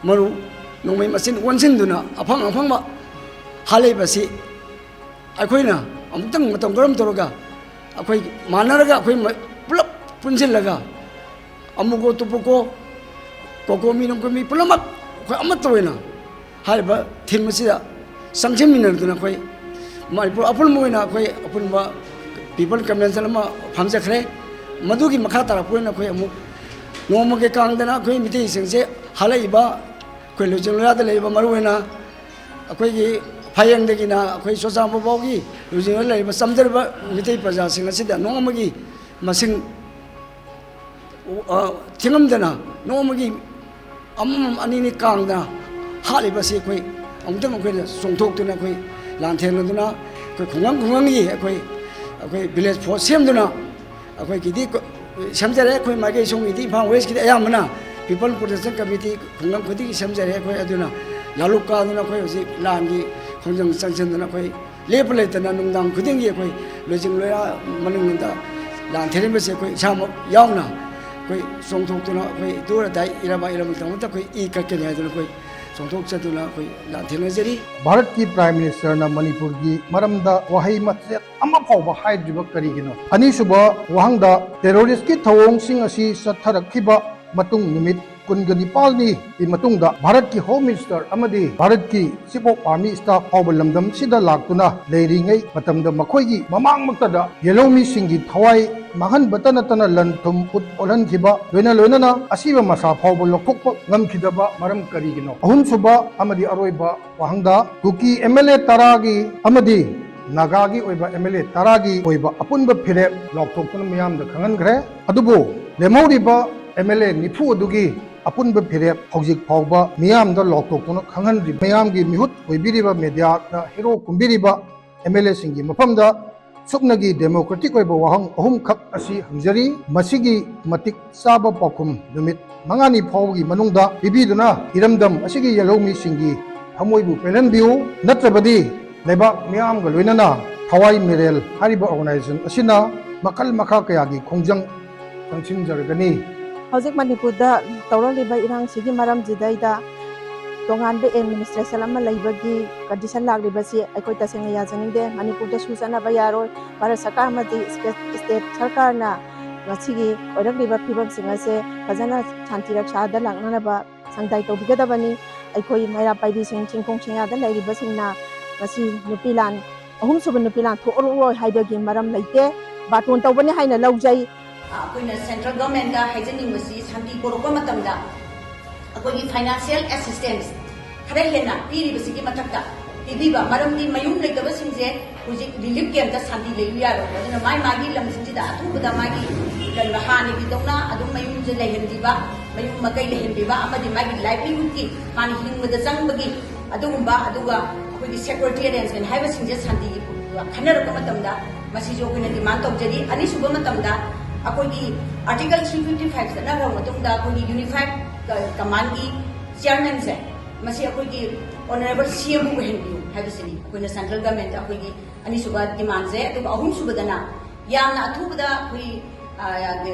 ꯃꯔꯨ, ꯅꯣꯡꯃꯩ ꯃꯆꯤꯟ ꯑꯣꯟꯁꯤꯟꯗꯨꯅ ꯑꯐꯪ ꯑꯐꯪꯕ ꯍꯥꯠꯂꯛꯏꯕꯁꯤ ꯑꯩꯈꯣꯏꯅ ꯑꯃꯨꯛꯇꯪ ꯃꯇꯧ ꯀꯔꯝ ꯇꯧꯔꯒ ꯑꯩꯈꯣꯏ ꯃꯥꯟꯅꯔꯒ ꯑꯩꯈꯣꯏ ꯃ-, ꯄꯨꯂꯞ ꯄꯨꯟꯁꯤꯜꯂꯒ ꯑꯃꯨꯀꯣ ꯇꯨꯄꯨꯀꯣ, ꯀꯣꯀꯣꯃꯤ ꯅꯨꯡꯀꯣꯃꯤ ꯄꯨꯝꯅꯃꯛ ꯑꯩꯈꯣꯏ ꯑꯃꯠꯇ ꯑꯣꯏꯅ ꯍꯥꯏꯔꯤꯕ ꯊꯤꯝ ꯑꯁꯤꯗ ꯆꯪꯁꯤꯟꯃꯤꯟꯅꯗꯨꯅ ꯑꯩꯈꯣꯏ ꯃꯅꯤꯄꯨꯔ ꯑꯄꯨꯟꯕ ꯑꯣꯏꯅ ꯑꯩꯈꯣꯏ ꯑꯄꯨꯟꯕ ꯄꯤꯄꯜ ꯀꯟꯚꯦꯟꯁꯟ ꯑꯃ ꯐꯝꯖꯈ꯭ꯔꯦ꯫ ꯃꯗꯨꯒꯤ ꯃꯈꯥ ꯇꯥꯔꯛꯄ ꯑꯣꯏꯅ ꯑꯩꯈꯣꯏ ꯑꯃꯨꯛ ꯅꯣꯡꯃꯒꯤ ꯀꯥꯡꯗꯅ ꯑꯩꯈꯣꯏ ꯃꯤꯇꯩꯁꯤꯡꯁꯦ ꯍꯜꯂꯛꯏꯕ ꯑꯩꯈꯣꯏ ꯂꯨꯆꯤꯡ ꯂꯣꯌꯥꯗ ꯂꯩꯔꯤꯕ ꯃꯔꯨꯑꯣꯏꯅ ꯑꯩꯈꯣꯏꯒꯤ ꯐꯥꯌꯦꯡꯗꯒꯤꯅ ꯑꯩꯈꯣꯏ ꯆꯨꯔꯆꯥꯟꯄꯨꯔ ꯐꯥꯎꯒꯤ ꯂꯨꯆꯤꯡ ꯂꯣꯌꯥꯗ ꯂꯩꯔꯤꯕ ꯆꯝꯖꯔꯤꯕ ꯃꯤꯇꯩ ꯄ꯭ꯔꯖꯥꯁꯤꯡ ꯑꯁꯤꯗ ꯅꯣꯡꯃꯒꯤ ꯃꯁꯤꯡ ꯊꯤꯉꯝꯗꯅ ꯅꯣꯡꯃꯒꯤ ꯑꯃꯃꯝ ꯑꯅꯤꯅꯤ ꯀꯥꯡꯗꯅ ꯍꯥꯠꯂꯤꯕ ꯑꯁꯤ ꯑꯩꯈꯣꯏ ꯑꯃꯨꯛꯇꯪ ꯑꯩꯈꯣꯏꯅ ꯆꯣꯡꯊꯣꯛꯇꯨꯅ ꯑꯩꯈꯣꯏ ꯂꯥꯟꯊꯦꯡꯅꯗꯨꯅ ꯑꯩꯈꯣꯏ ꯈꯨꯡꯒꯪ ꯈꯨꯡꯒꯪꯒꯤ ꯑꯩꯈꯣꯏ ꯑꯩꯈꯣꯏ ꯚꯤꯂꯦꯖ ꯐꯣꯔꯁ ꯁꯦꯝꯗꯨꯅ ꯑꯩꯈꯣꯏꯒꯤꯗꯤ ꯁꯦꯝꯖꯔꯦ꯫ ꯑꯩꯈꯣꯏ ꯃꯥꯏꯀꯩ ꯁꯣꯝꯒꯤꯗꯤ ꯏꯝꯐꯥꯜ ꯋꯦꯁꯀꯤꯗꯤ ꯑꯌꯥꯝꯕꯅ ꯄꯤꯄꯜ ꯄ꯭ꯔꯣꯇꯦꯛꯁꯟ ꯀꯃꯤꯇꯤ ꯈꯨꯡꯒꯪ ꯈꯨꯗꯤꯡꯒꯤ ꯁꯦꯝꯖꯔꯦ꯫ ꯑꯩꯈꯣꯏ ꯑꯗꯨꯅ ꯂꯥꯂꯨꯛ ꯀꯥꯗꯨꯅ ꯑꯩꯈꯣꯏ ꯍꯧꯖꯤꯛ ꯂꯥꯟꯒꯤ ꯈꯣꯡꯖꯪ ꯆꯪꯁꯤꯟꯗꯨꯅ ꯑꯩꯈꯣꯏ ꯂꯦꯞꯄ ꯂꯩꯇꯅ ꯅꯨꯡꯗꯥꯡ ꯈꯨꯗꯤꯡꯒꯤ ꯑꯩꯈꯣꯏ ꯂꯣꯏꯖꯤꯡ ꯂꯣꯏꯔꯥ ꯃꯅꯨꯡꯗ ꯂꯥꯟꯊꯦꯡꯅꯕꯁꯦ ꯑꯩꯈꯣꯏ ꯏꯁꯥꯃꯛ ꯌꯥꯎꯅ ꯑꯩꯈꯣꯏ ꯆꯣꯡꯊꯣꯛꯇꯨꯅ ꯑꯩꯈꯣꯏ ꯗꯨꯔ ꯑꯗꯥꯏ ꯏꯔꯥꯕꯥꯏ ꯏꯔꯝꯗꯝ ꯇꯧꯕꯗ ꯑꯩꯈꯣꯏ ꯏ ꯀꯛꯀꯅꯤ ꯍꯥꯏꯗꯨꯅ ꯑꯩꯈꯣꯏ ꯆꯣꯡꯊꯣꯛꯆꯗꯨꯅ ꯑꯩꯈꯣꯏ ꯂꯥꯟꯊꯦꯡꯅꯖꯔꯤ꯫ ꯚꯥꯔꯠꯀꯤ ꯄ꯭ꯔꯥꯏꯝ ꯃꯤꯅꯤꯁꯇꯔꯅ ꯃꯅꯤꯄꯨꯔꯒꯤ ꯃꯔꯝꯗ ꯋꯥꯍꯩ ꯃꯆꯦꯠ ꯑꯃ ꯐꯥꯎꯕ ꯍꯥꯏꯗ꯭ꯔꯤꯕ ꯀꯔꯤꯒꯤꯅꯣ? ꯑꯅꯤꯁꯨꯕ ꯋꯥꯍꯪꯗ, ꯇꯦꯔꯣꯔꯤꯁꯀꯤ ꯊꯧꯑꯣꯡꯁꯤꯡ ꯑꯁꯤ ꯆꯠꯊꯔꯛꯈꯤꯕ ꯃꯇꯨꯡ ꯅꯨꯃꯤꯠ ꯀꯨꯟꯒ ꯅꯤꯄꯥꯜꯅꯤ ꯃꯇꯨꯡꯗ ꯚꯥꯔꯠꯀꯤ ꯍꯣꯝ ꯃꯤꯅꯤꯁꯇꯔ ꯑꯃꯗꯤ ꯚꯥꯔꯠꯀꯤ ꯆꯤꯐ ꯑꯣꯐ ꯑꯥꯔꯃꯤ ꯁ꯭ꯇꯥꯐ ꯐꯥꯎꯕ ꯂꯝꯗꯝꯁꯤꯗ ꯂꯥꯛꯇꯨꯅ ꯂꯩꯔꯤꯉꯩ ꯃꯇꯝꯗ ꯃꯈꯣꯏꯒꯤ ꯃꯃꯥꯡꯃꯛꯇꯗ ꯌꯦꯜꯍꯧꯃꯤꯁꯤꯡꯒꯤ ꯊꯋꯥꯏ ꯃꯥꯡꯍꯟꯕꯇ ꯅꯠꯇꯅ ꯂꯟ ꯊꯨꯝ ꯈꯨꯠ ꯑꯣꯜꯍꯟꯈꯤꯕ, ꯂꯣꯏꯅ ꯂꯣꯏꯅꯅ ꯑꯁꯤꯕ ꯃꯁꯥ ꯐꯥꯎꯕ ꯂꯧꯊꯣꯛꯄ ꯉꯝꯈꯤꯗꯕ ꯃꯔꯝ ꯀꯔꯤꯒꯤꯅꯣ? ꯑꯍꯨꯝꯁꯨꯕ ꯑꯃꯗꯤ ꯑꯔꯣꯏꯕ ꯋꯥꯍꯪꯗ, ꯀꯨꯀꯤ ꯑꯦꯝ ꯑꯦꯜ ꯑꯦ ꯇꯔꯥꯒꯤ ꯑꯃꯗꯤ ꯅꯥꯒꯥꯒꯤ ꯑꯣꯏꯕ ꯑꯦꯝ ꯑꯦꯜ ꯑꯦ ꯇꯔꯥꯒꯤ ꯑꯣꯏꯕ ꯑꯄꯨꯟꯕ ꯐꯤꯔꯦꯞ ꯂꯥꯎꯊꯣꯛꯇꯨꯅ ꯃꯤꯌꯥꯝꯗ ꯈꯪꯍꯟꯈ꯭ꯔꯦ꯫ ꯑꯗꯨꯕꯨ ꯂꯦꯝꯍꯧꯔꯤꯕ ꯑꯦꯝ ꯑꯦꯜ ꯑꯦ ꯅꯤꯐꯨ ꯑꯗꯨꯒꯤ ꯑꯄꯨꯟꯕ ꯐꯤꯔꯦꯞ ꯍꯧꯖꯤꯛ ꯐꯥꯎꯕ ꯃꯤꯌꯥꯝꯗ ꯂꯥꯎꯊꯣꯛꯇꯨꯅ ꯈꯪꯍꯟꯗ꯭ꯔꯤ꯫ ꯃꯤꯌꯥꯝꯒꯤ ꯃꯤꯍꯨꯠ ꯑꯣꯏꯕꯤꯔꯤꯕ ꯃꯦꯗꯤꯌꯥꯗ ꯍꯦꯔꯣ ꯀꯨꯝꯕꯤꯔꯤꯕ ꯑꯦꯝ ꯑꯦꯜ ꯑꯦꯁꯤꯡꯒꯤ ꯃꯐꯝꯗ ꯁꯨꯞꯅꯒꯤ ꯗꯦꯃꯣꯀ꯭ꯔꯦꯇꯤꯛ ꯑꯣꯏꯕ ꯋꯥꯍꯪ ꯑꯍꯨꯝꯈꯛ ꯑꯁꯤ ꯍꯪꯖꯔꯤ꯫ ꯃꯁꯤꯒꯤ ꯃꯇꯤꯛ ꯆꯥꯕ ꯄꯥꯎꯈꯨꯝ ꯅꯨꯃꯤꯠ ꯃꯉꯥꯅꯤ ꯐꯥꯎꯕꯒꯤ ꯃꯅꯨꯡꯗ ꯄꯤꯕꯤꯗꯨꯅ ꯏꯔꯝꯗꯝ ꯑꯁꯤꯒꯤ ꯌꯦꯜꯍꯧꯃꯤꯁꯤꯡꯒꯤ ꯊꯃꯣꯏꯕꯨ ꯄꯦꯜꯍꯟꯕꯤꯌꯨ, ꯅꯠꯇ꯭ꯔꯕꯗꯤ ꯂꯩꯕꯥꯛ ꯃꯤꯌꯥꯝꯒ ꯂꯣꯏꯅꯅ ꯊꯋꯥꯏ ꯃꯤꯔꯦꯜ ꯍꯥꯏꯔꯤꯕ ꯑꯣꯔꯒꯅꯥꯏꯖꯦꯁꯟ ꯑꯁꯤꯅ ꯃꯈꯜ ꯃꯈꯥ ꯀꯌꯥꯒꯤ ꯈꯣꯡꯖꯪ ꯆꯪꯁꯤꯟꯖꯔꯒꯅꯤ꯫ ꯍꯧꯖꯤꯛ ꯃꯅꯤꯄꯨꯔꯗ ꯇꯧꯔꯛꯂꯤꯕ ꯏꯔꯥꯡꯁꯤꯒꯤ ꯃꯔꯝꯁꯤꯗꯩꯗ ꯇꯣꯉꯥꯟꯕ ꯑꯦꯗꯃꯤꯅꯤꯁꯇ꯭ꯔꯦꯁꯟ ꯑꯃ ꯂꯩꯕꯒꯤ ꯀꯟꯗꯤꯁꯟ ꯂꯥꯛꯂꯤꯕꯁꯤ ꯑꯩꯈꯣꯏ ꯇꯁꯦꯡꯅ ꯌꯥꯖꯅꯤꯡꯗꯦ꯫ ꯃꯅꯤꯄꯨꯔꯗꯁꯨ ꯆꯠꯅꯕ ꯌꯥꯔꯣꯏ꯫ ꯚꯥꯔꯠ ꯁꯔꯀꯥꯔ ꯑꯃꯗꯤ ꯁ꯭ꯇꯦꯠ, ꯁ꯭ꯇꯦꯠ ꯁꯔꯀꯥꯔꯅ ꯃꯁꯤꯒꯤ ꯑꯣꯏꯔꯛꯂꯤꯕ ꯐꯤꯕꯝꯁꯤꯡ ꯑꯁꯦ ꯐꯖꯅ ꯁꯥꯟꯇꯤ ꯔꯛꯁꯥꯗ ꯂꯥꯛꯅꯅꯕ ꯁꯪꯗꯥꯏ ꯇꯧꯕꯤꯒꯗꯕꯅꯤ꯫ ꯑꯩꯈꯣꯏ ꯃꯩꯔꯥ ꯄꯥꯏꯕꯤꯁꯤꯡ, ꯆꯤꯡꯈꯣꯡ ꯆꯤꯡꯌꯥꯗ ꯂꯩꯔꯤꯕꯁꯤꯡꯅ ꯉꯁꯤ ꯅꯨꯄꯤ ꯂꯥꯟ, ꯑꯍꯨꯝꯁꯨꯕ ꯅꯨꯄꯤ ꯂꯥꯟ ꯊꯣꯛꯑꯔꯣꯏ ꯍꯥꯏꯕꯒꯤ ꯃꯔꯝ ꯂꯩꯇꯦ꯫ ꯕꯥꯇꯣꯟ ꯇꯧꯕꯅꯤ ꯍꯥꯏꯅ ꯂꯧꯖꯩ꯫ ꯑꯩꯈꯣꯏꯅ central governmentꯇ ꯍꯥꯏꯖꯅꯤꯡꯕꯁꯤ, ꯁꯥꯟꯇꯤ ꯄꯨꯔꯛꯄ ꯃꯇꯝꯗ ꯑꯩꯈꯣꯏꯒꯤ financial assistance ꯈꯔ ꯍꯦꯟꯅ ꯄꯤꯔꯤꯕꯁꯤꯒꯤ ꯃꯊꯛꯇ ꯄꯤꯕꯤꯕ, ꯃꯔꯝꯗꯤ ꯃꯌꯨꯝ ꯂꯩꯇꯕꯁꯤꯡꯁꯦ ꯍꯧꯖꯤꯛ relief campꯇ ꯁꯥꯟꯇꯤ ꯂꯩꯕ ꯌꯥꯔꯣꯏ꯫ ꯑꯗꯨꯅ ꯃꯥꯏ ꯃꯥꯒꯤ ꯂꯝꯁꯤꯡꯁꯤꯗ ꯑꯊꯨꯕꯗ ꯃꯥꯒꯤ ꯀꯩꯅꯣ ꯍꯥꯟꯅꯒꯤꯗꯧꯅ ꯑꯗꯨꯝ ꯃꯌꯨꯝꯁꯦ ꯂꯩꯍꯟꯕꯤꯕ, ꯃꯌꯨꯝ ꯃꯀꯩ ꯂꯩꯍꯟꯕꯤꯕ, ꯑꯃꯗꯤ ꯃꯥꯒꯤ livelihoodꯀꯤ, ꯃꯥꯅ ꯍꯤꯡꯕꯗ ꯆꯪꯕꯒꯤ ꯑꯗꯨꯒꯨꯝꯕ, ꯑꯗꯨꯒ ꯑꯩꯈꯣꯏꯒꯤ security arrangement ꯍꯥꯏꯕꯁꯤꯡꯁꯦ ꯁꯥꯟꯇꯤꯒꯤ ꯈꯟꯅꯔꯛꯄ ꯃꯇꯝꯗ ꯃꯁꯤꯁꯨ ꯑꯩꯈꯣꯏꯅ demand ꯇꯧꯖꯔꯤ꯫ ꯑꯅꯤꯁꯨꯕ ꯃꯇꯝꯗ ꯑꯩꯈꯣꯏꯒꯤ Article three fifty five ꯆꯠꯅꯈ꯭ꯔꯕ ꯃꯇꯨꯡꯗ ꯑꯩꯈꯣꯏꯒꯤ unified commandꯀꯤ chairmanꯁꯦ ꯃꯁꯤ ꯑꯩꯈꯣꯏꯒꯤ honourable CMꯕꯨ ꯑꯣꯏꯍꯟꯕꯤꯌꯨ ꯍꯥꯏꯕꯁꯤꯅꯤ ꯑꯩꯈꯣꯏꯅ central governmentꯇ ꯑꯩꯈꯣꯏꯒꯤ ꯑꯅꯤꯁꯨꯕ demandꯁꯦ꯫ ꯑꯗꯨꯒ ꯑꯍꯨꯝꯁꯨꯕꯗꯅ ꯌꯥꯝꯅ ꯑꯊꯨꯕꯗ ꯑꯩꯈꯣꯏ, ꯑ,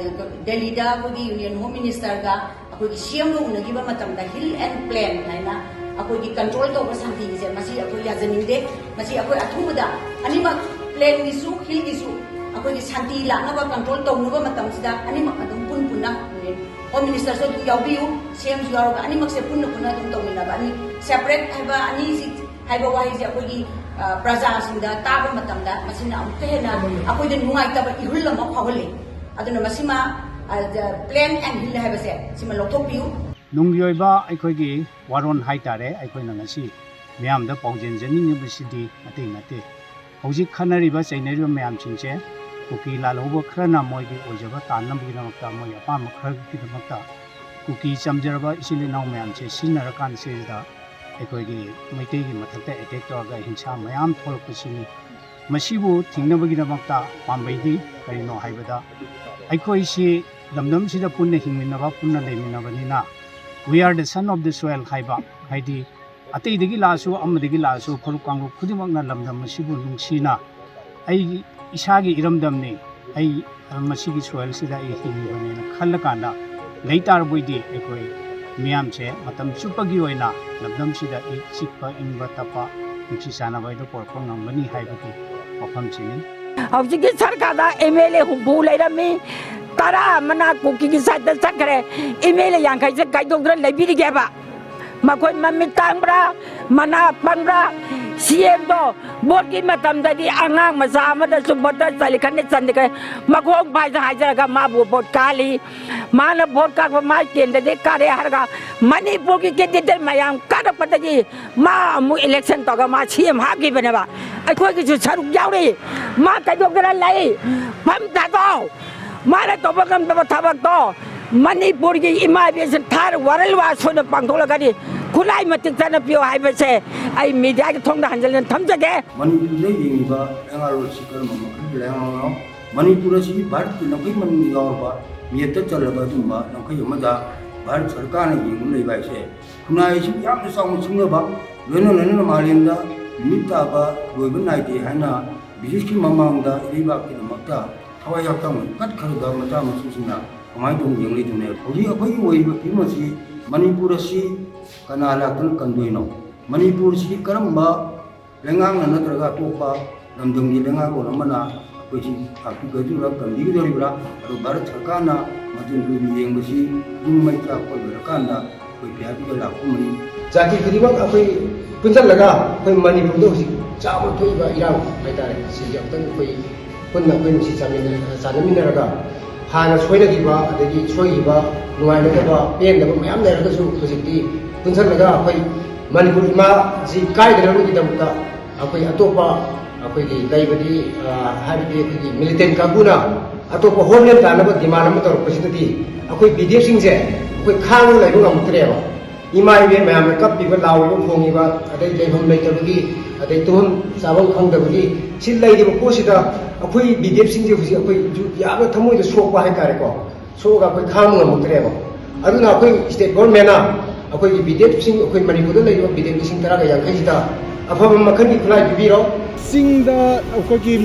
ꯗꯦꯜꯂꯤꯗ ꯑꯩꯈꯣꯏꯒꯤ Union Home Ministerꯒ ꯑꯩꯈꯣꯏꯒꯤ CMꯒ ꯎꯅꯈꯤꯕ ꯃꯇꯝꯗ Hill and Plain ꯍꯥꯏꯅ ꯑꯩꯈꯣꯏꯒꯤ control ꯇꯧꯕ ꯁꯥꯟꯇꯤꯒꯤꯁꯦ ꯃꯁꯤ ꯑꯩꯈꯣꯏ ꯌꯥꯖꯅꯤꯡꯗꯦ꯫ ꯃꯁꯤ ꯑꯩꯈꯣꯏ ꯑꯊꯨꯕꯗ ꯑꯅꯤꯃꯛ plainꯒꯤꯁꯨ hillꯒꯤꯁꯨ ꯑꯩꯈꯣꯏꯒꯤ ꯁꯥꯟꯇꯤ ꯂꯥꯛꯅꯕ control ꯇꯧꯅꯕ ꯃꯇꯝꯁꯤꯗ ꯑꯅꯤꯃꯛ ꯑꯗꯨꯝ ꯄꯨꯟ ꯄꯨꯟꯅ Home Ministerꯁꯨ ꯑꯗꯨꯝ ꯌꯥꯎꯕꯤꯌꯨ, CMꯁꯨ ꯌꯥꯎꯔꯒ ꯑꯅꯤꯃꯛꯁꯦ ꯄꯨꯟꯅ ꯄꯨꯟꯅ ꯑꯗꯨꯝ ꯇꯧꯃꯤꯟꯅꯕ꯫ ꯑꯅꯤ separate ꯍꯥꯏꯕ ꯑꯅꯤꯁꯤ ꯍꯥꯏꯕ ꯋꯥꯍꯩꯁꯦ ꯑꯩꯈꯣꯏꯒꯤ, ꯑ, ꯄ꯭ꯔꯖꯥꯁꯤꯡꯗ ꯇꯥꯕ ꯃꯇꯝꯗ ꯃꯁꯤꯅ ꯑꯃꯨꯛꯀ ꯍꯦꯟꯅ ꯑꯩꯈꯣꯏꯗ ꯅꯨꯡꯉꯥꯏꯇꯕ ꯏꯍꯨꯜ ꯑꯃ ꯐꯥꯎꯍꯜꯂꯤ꯫ ꯑꯗꯨꯅ ꯃꯁꯤꯃ, ꯑ, ꯖ-, plain and hill ꯍꯥꯏꯕꯁꯦ ꯁꯤꯃ ꯂꯧꯊꯣꯛꯄꯤꯌꯨ꯫ ꯅꯨꯡꯒꯤ ꯑꯣꯏꯕ ꯑꯩꯈꯣꯏꯒꯤ ꯋꯥꯔꯣꯜ ꯍꯥꯏꯇꯥꯔꯦ, ꯑꯩꯈꯣꯏꯅ ꯉꯁꯤ ꯃꯤꯌꯥꯝꯗ ꯄꯥꯎꯖꯦꯟꯖꯅꯤꯡꯉꯤꯕꯁꯤꯗꯤ ꯑꯇꯩ ꯅꯠꯇꯦ꯫ ꯍꯧꯖꯤꯛ ꯈꯠꯅꯔꯤꯕ ꯆꯩꯅꯔꯤꯕ ꯃꯌꯥꯝꯁꯤꯡꯁꯦ ꯀꯨꯀꯤ ꯂꯥꯜꯍꯧꯕ ꯈꯔꯅ ꯃꯣꯏꯒꯤ ꯑꯣꯏꯖꯕ ꯇꯥꯟꯅꯕꯒꯤꯗꯃꯛꯇ, ꯃꯣꯏꯒꯤ ꯑꯄꯥꯝꯕ ꯈꯔꯒꯤꯗꯃꯛꯇ ꯀꯨꯀꯤ ꯆꯝꯖꯔꯕ ꯏꯆꯤꯜ ꯏꯅꯥꯎ ꯃꯌꯥꯝꯁꯦ ꯁꯤꯖꯤꯟꯅꯔꯀꯥꯟꯁꯤꯗ ꯑꯩꯈꯣꯏꯒꯤ ꯃꯩꯇꯩꯒꯤ ꯃꯊꯛꯇ attack ꯇꯧꯔꯒ ꯍꯤꯡꯁꯥ ꯃꯌꯥꯝ ꯊꯣꯛꯂꯛꯄꯁꯤꯅꯤ꯫ ꯃꯁꯤꯕꯨ ꯊꯤꯡꯅꯕꯒꯤꯗꯃꯛꯇ ꯄꯥꯝꯕꯩꯗꯤ ꯀꯔꯤꯅꯣ ꯍꯥꯏꯕꯗ, ꯑꯩꯈꯣꯏꯁꯤ ꯂꯝꯗꯝꯁꯤꯗ ꯄꯨꯟꯅ ꯍꯤꯡꯃꯤꯟꯅꯕ, ꯄꯨꯟꯅ ꯂꯩꯃꯤꯟꯅꯕꯅꯤꯅ, "We are the son of the soil" ꯍꯥꯏꯕ, ꯍꯥꯏꯗꯤ ꯑꯇꯩꯗꯒꯤ ꯂꯥꯛꯑꯁꯨ, ꯑꯃꯗꯒꯤ ꯂꯥꯛꯑꯁꯨ, ꯐꯨꯔꯨꯞ ꯀꯥꯡꯂꯨꯞ ꯈꯨꯗꯤꯡꯃꯛꯅ ꯂꯝꯗꯝ ꯑꯁꯤꯕꯨ ꯅꯨꯡꯁꯤꯅ, "ꯑꯩ ꯏꯁꯥꯒꯤ ꯏꯔꯝꯗꯝꯅꯤ, ꯑꯩ ꯃꯁꯤꯒꯤ soilꯁꯤꯗ ꯑꯩ ꯍꯤꯡꯉꯤꯕꯅꯦꯅ" ꯈꯜꯂꯀꯥꯟꯗ ꯂꯩ ꯇꯥꯔꯕꯣꯏꯗꯤ, ꯑꯩꯈꯣꯏ ꯃꯤꯌꯥꯝꯁꯦ ꯃꯇꯝ ꯆꯨꯞꯄꯒꯤ ꯑꯣꯏꯅ ꯂꯝꯗꯝꯁꯤꯗ ꯏꯪ ꯆꯤꯛꯄ, ꯏꯪꯕ ꯇꯞꯄ, ꯅꯨꯡꯁꯤ ꯆꯥꯟꯅꯕ ꯍꯥꯏꯗꯣ ꯄꯨꯔꯛꯄ ꯉꯝꯒꯅꯤ ꯍꯥꯏꯕꯒꯤ ꯋꯥꯐꯝꯁꯤꯅꯤ꯫ ꯍꯧꯖꯤꯛꯀꯤ ꯁꯔꯀꯥꯔꯗ MLA ꯍꯨꯝꯐꯨ ꯂꯩꯔꯝꯃꯤ, ꯇꯔꯥ ꯑꯃꯅ ꯀꯨꯀꯤꯒꯤ side ꯆꯠꯈ꯭ꯔꯦ꯫ MLA ꯌꯥꯡꯈꯩꯁꯦ ꯀꯩꯗꯧꯗꯅ ꯂꯩꯕꯤꯔꯤꯒꯦꯕ? ꯃꯈꯣꯏ ꯃꯃꯤꯠ ꯇꯥꯡꯕ꯭ꯔꯥ, ꯃꯅꯥ ꯄꯪꯕ꯭ꯔꯥ? ꯁꯤ ꯑꯦꯝꯗꯣ ꯚꯣꯠꯀꯤ ꯃꯇꯝꯗꯗꯤ ꯑꯉꯥꯡ ꯃꯆꯥ ꯑꯃꯗꯁꯨ ꯚꯣꯇꯔ ꯆꯜꯂꯤ ꯈꯟꯗꯦ, ꯆꯟꯗꯦ ꯈꯟꯗꯦ, ꯃꯈꯣꯡ ꯐꯥꯏꯗ ꯍꯥꯏꯖꯔꯒ ꯃꯥꯕꯨ ꯚꯣꯠ ꯀꯥꯜꯂꯤ꯫ ꯃꯥꯅ ꯚꯣꯠ ꯀꯥꯞꯄ ꯃꯥꯏ ꯀꯦꯟꯗꯗꯤ ꯀꯥꯔꯦ ꯍꯥꯏꯔꯒ ꯃꯅꯤꯄꯨꯔꯒꯤ ꯀꯦꯟꯗꯤꯗꯦꯠ ꯃꯌꯥꯝ ꯀꯥꯔꯛꯄꯗꯒꯤ ꯃꯥ ꯑꯃꯨꯛ ꯏꯂꯦꯛꯁꯟ ꯇꯧꯔꯒ ꯃꯥ ꯁꯤ ꯑꯦꯝ ꯍꯥꯞꯈꯤꯕꯅꯦꯕ꯫ ꯑꯩꯈꯣꯏꯒꯤꯁꯨ ꯁꯔꯨꯛ ꯌꯥꯎꯔꯤ꯫ ꯃꯥ ꯀꯩꯗꯧꯗꯅ ꯂꯩ? ꯐꯝ ꯊꯥꯗꯣꯛ꯫ ꯃꯥꯅ ꯇꯧꯕ ꯉꯝꯗꯕ ꯊꯕꯛꯇꯣ ꯃꯅꯤꯄꯨꯔꯒꯤ ꯏꯃꯥ ꯏꯕꯦꯟꯁꯤꯡ ꯊꯥꯔ ꯋꯥꯔꯜ ꯋꯥꯔ ꯁꯣꯏꯅ ꯄꯥꯡꯊꯣꯛꯂꯒꯅꯤ꯫ ꯈꯨꯠꯂꯥꯏ ꯃꯇꯤꯛ ꯆꯥꯅ ꯄꯤꯌꯨ ꯍꯥꯏꯕꯁꯦ ꯑꯩ ꯃꯤꯗꯤꯌꯥꯒꯤ ꯊꯣꯡꯗ ꯍꯟꯖꯤꯟ ꯍꯟꯖꯤꯟ ꯊꯝꯖꯒꯦ꯫ ꯃꯅꯤꯄꯨꯔꯗ ꯌꯦꯡꯉꯤꯕ ꯂꯩꯉꯥꯛꯂꯣꯟꯁꯤ ꯀꯔꯝꯕ ꯃꯈꯜꯒꯤ ꯂꯩꯉꯥꯛꯂꯣꯟꯅꯣ? ꯃꯅꯤꯄꯨꯔ ꯑꯁꯤ ꯚꯥꯔꯠꯀꯤ ꯂꯝꯈꯩ ꯃꯅꯨꯡꯗ ꯌꯥꯎꯔꯕ ꯃꯦꯞꯇ ꯆꯜꯂꯕ ꯑꯗꯨꯒꯨꯝꯕ ꯂꯝꯈꯩ ꯑꯃꯗ ꯚꯥꯔꯠ ꯁꯔꯀꯥꯔꯅ ꯌꯦꯡꯗꯨꯅ ꯂꯩꯕ ꯍꯥꯏꯁꯦ ꯈꯨꯟꯅꯥꯏ ꯑꯁꯤ ꯌꯥꯝꯅ ꯆꯥꯎꯅ ꯁꯤꯡꯅꯕ, ꯂꯣꯏꯅ ꯂꯣꯏꯅꯅ ꯃꯥꯂꯦꯝꯗ ꯅꯨꯃꯤꯠ ꯇꯥꯕ ꯂꯣꯏꯕ ꯅꯥꯏꯗꯦ ꯍꯥꯏꯅ ꯕ꯭ꯔꯤꯇꯤꯁꯀꯤ ꯃꯃꯥꯡꯗ ꯏꯔꯩꯕꯥꯛꯀꯤꯗꯃꯛꯇ ꯊꯋꯥꯏ ꯍꯛꯆꯥꯡ ꯀꯠꯈ꯭ꯔꯕ ꯃꯆꯥ ꯃꯁꯨꯁꯤꯡꯅ ꯀꯃꯥꯏꯅ ꯇꯧꯅ ꯌꯦꯡꯂꯤꯗꯨꯅꯦ? ꯍꯧꯖꯤꯛ ꯑꯩꯈꯣꯏꯒꯤ ꯑꯣꯏꯔꯤꯕ ꯐꯤꯕꯝ ꯑꯁꯤ ꯃꯅꯤꯄꯨꯔ ꯑꯁꯤ ꯀꯅꯥ ꯂꯥꯛꯇꯨꯅ ꯀꯟꯗꯣꯏꯅꯣ? ꯃꯅꯤꯄꯨꯔꯁꯤ ꯀꯔꯝꯕ ꯂꯩꯉꯥꯛꯅ ꯅꯠꯇ꯭ꯔꯒ ꯑꯇꯣꯞꯄ ꯂꯝꯗꯝꯒꯤ ꯂꯩꯉꯥꯛꯂꯣꯟ ꯑꯃꯅ ꯑꯩꯈꯣꯏꯁꯤ ꯇꯥꯛꯄꯤꯒꯗꯧꯔꯤꯕ꯭ꯔꯥ, ꯀꯟꯕꯤꯒꯗꯧꯔꯤꯕ꯭ꯔꯥ? ꯑꯗꯨ ꯚꯥꯔꯠ ꯁꯔꯀꯥꯔꯅ ꯃꯇꯝ ꯀꯨꯏꯅ ꯌꯦꯡꯕꯁꯤ ꯌꯨꯝ ꯃꯩ ꯆꯥꯛꯄ ꯂꯣꯏꯔꯀꯥꯟꯗ ꯑꯩꯈꯣꯏ ꯚꯤ ꯑꯥꯏ ꯄꯤꯗ ꯂꯥꯛꯄ ꯉꯝꯃꯤ꯫ ꯖꯥꯇꯤ ꯈꯨꯗꯤꯡꯃꯛ ꯑꯩꯈꯣꯏ ꯄꯨꯟꯁꯤꯜꯂꯒ ꯑꯩꯈꯣꯏ ꯃꯅꯤꯄꯨꯔꯗ ꯍꯧꯖꯤꯛ ꯆꯥꯎꯅ ꯊꯣꯛꯏꯕ ꯏꯔꯥꯡ ꯍꯥꯏꯇꯥꯔꯦ, ꯁꯤꯁꯦ ꯑꯃꯨꯛꯇꯪ ꯑꯩꯈꯣꯏ ꯄꯨꯟꯅ ꯑꯩꯈꯣꯏ ꯅꯨꯡꯁꯤ ꯆꯥꯟꯃꯤꯟꯅ-, ꯆꯥꯟꯅꯃꯤꯟꯅꯔꯒ ꯍꯥꯟꯅ ꯁꯣꯏꯅꯈꯤꯕ, ꯑꯗꯒꯤ ꯁꯣꯏꯈꯤꯕ, ꯅꯨꯡꯉꯥꯏꯅꯗꯕ, ꯄꯦꯟꯗꯕ ꯃꯌꯥꯝ ꯂꯩꯔꯒꯁꯨ ꯍꯧꯖꯤꯛꯇꯤ ꯄꯨꯟꯁꯤꯜꯂꯒ ꯑꯩꯈꯣꯏ ꯃꯅꯤꯄꯨꯔ ꯏꯃꯥꯁꯤ ꯀꯥꯏꯗꯅꯕꯒꯤꯗꯃꯛꯇ ꯑꯩꯈꯣꯏ ꯑꯇꯣꯞꯄ ꯑꯩꯈꯣꯏꯒꯤ ꯂꯩꯕꯗꯤ, ꯑ, ꯍꯥꯏꯕꯗꯤ ꯑꯩꯈꯣꯏꯒꯤ ꯃꯤꯂꯤꯇꯦꯟ ꯀꯥꯡꯕꯨꯅ ꯑꯇꯣꯞꯄ ꯍꯣꯝꯂꯦꯟ ꯇꯥꯅꯕ ꯗꯤꯃꯥꯟ ꯑꯃ ꯇꯧꯔꯛꯄꯁꯤꯗꯗꯤ ꯑꯩꯈꯣꯏ ꯕꯤ ꯗꯤ ꯑꯦꯐꯁꯤꯡꯁꯦ ꯑꯩꯈꯣꯏ ꯈꯥꯡꯉꯒ ꯂꯩꯕ ꯉꯝꯃꯛꯇ꯭ꯔꯦꯕ꯫ ꯏꯃꯥ ꯏꯕꯦꯟ ꯃꯌꯥꯝꯅ ꯀꯞꯄꯤꯕ, ꯂꯥꯎꯔꯤꯕ, ꯈꯣꯡꯉꯤꯕ, ꯑꯗꯩ ꯂꯩꯐꯝ ꯂꯩꯇꯕꯒꯤ, ꯑꯗꯩ ꯇꯨꯝꯐꯝ ꯆꯥꯐꯝ ꯈꯪꯗꯕꯒꯤ, ꯁꯤ ꯂꯩꯔꯤꯕ ꯄꯣꯠꯁꯤꯗ ꯑꯩꯈꯣꯏ ꯕꯤ ꯗꯤ ꯑꯦꯐꯁꯤꯡꯁꯦ ꯍꯧꯖꯤꯛ ꯑꯩꯈꯣꯏ ꯌꯥꯝꯅ ꯊꯃꯣꯏꯗ ꯁꯣꯛꯄ ꯍꯥꯏꯇꯥꯔꯦꯀꯣ, ꯁꯣꯛꯑꯒ ꯑꯩꯈꯣꯏ ꯈꯥꯡꯕ ꯉꯝꯃꯛꯇ꯭ꯔꯦꯕ꯫ ꯑꯗꯨꯅ ꯑꯩꯈꯣꯏ ꯁ꯭ꯇꯦꯠ ꯒꯣꯔꯃꯦꯟꯅ ꯑꯩꯈꯣꯏꯒꯤ ꯕꯤ ꯗꯤ ꯑꯦꯐꯁꯤꯡ, ꯑꯩꯈꯣꯏ ꯃꯅꯤꯄꯨꯔꯗ ꯂꯩꯔꯤꯕ ꯕꯤ ꯗꯤ ꯑꯦꯐ ꯂꯤꯁꯤꯡ ꯇꯔꯥꯒ ꯌꯥꯡꯈꯩꯁꯤꯗ ꯑꯐꯕ ꯃꯈꯜꯒꯤ ꯈꯨꯠꯂꯥꯏ ꯄꯤꯕꯤꯔꯣ꯫ ꯆꯤꯡꯗ ꯑꯩꯈꯣꯏꯒꯤ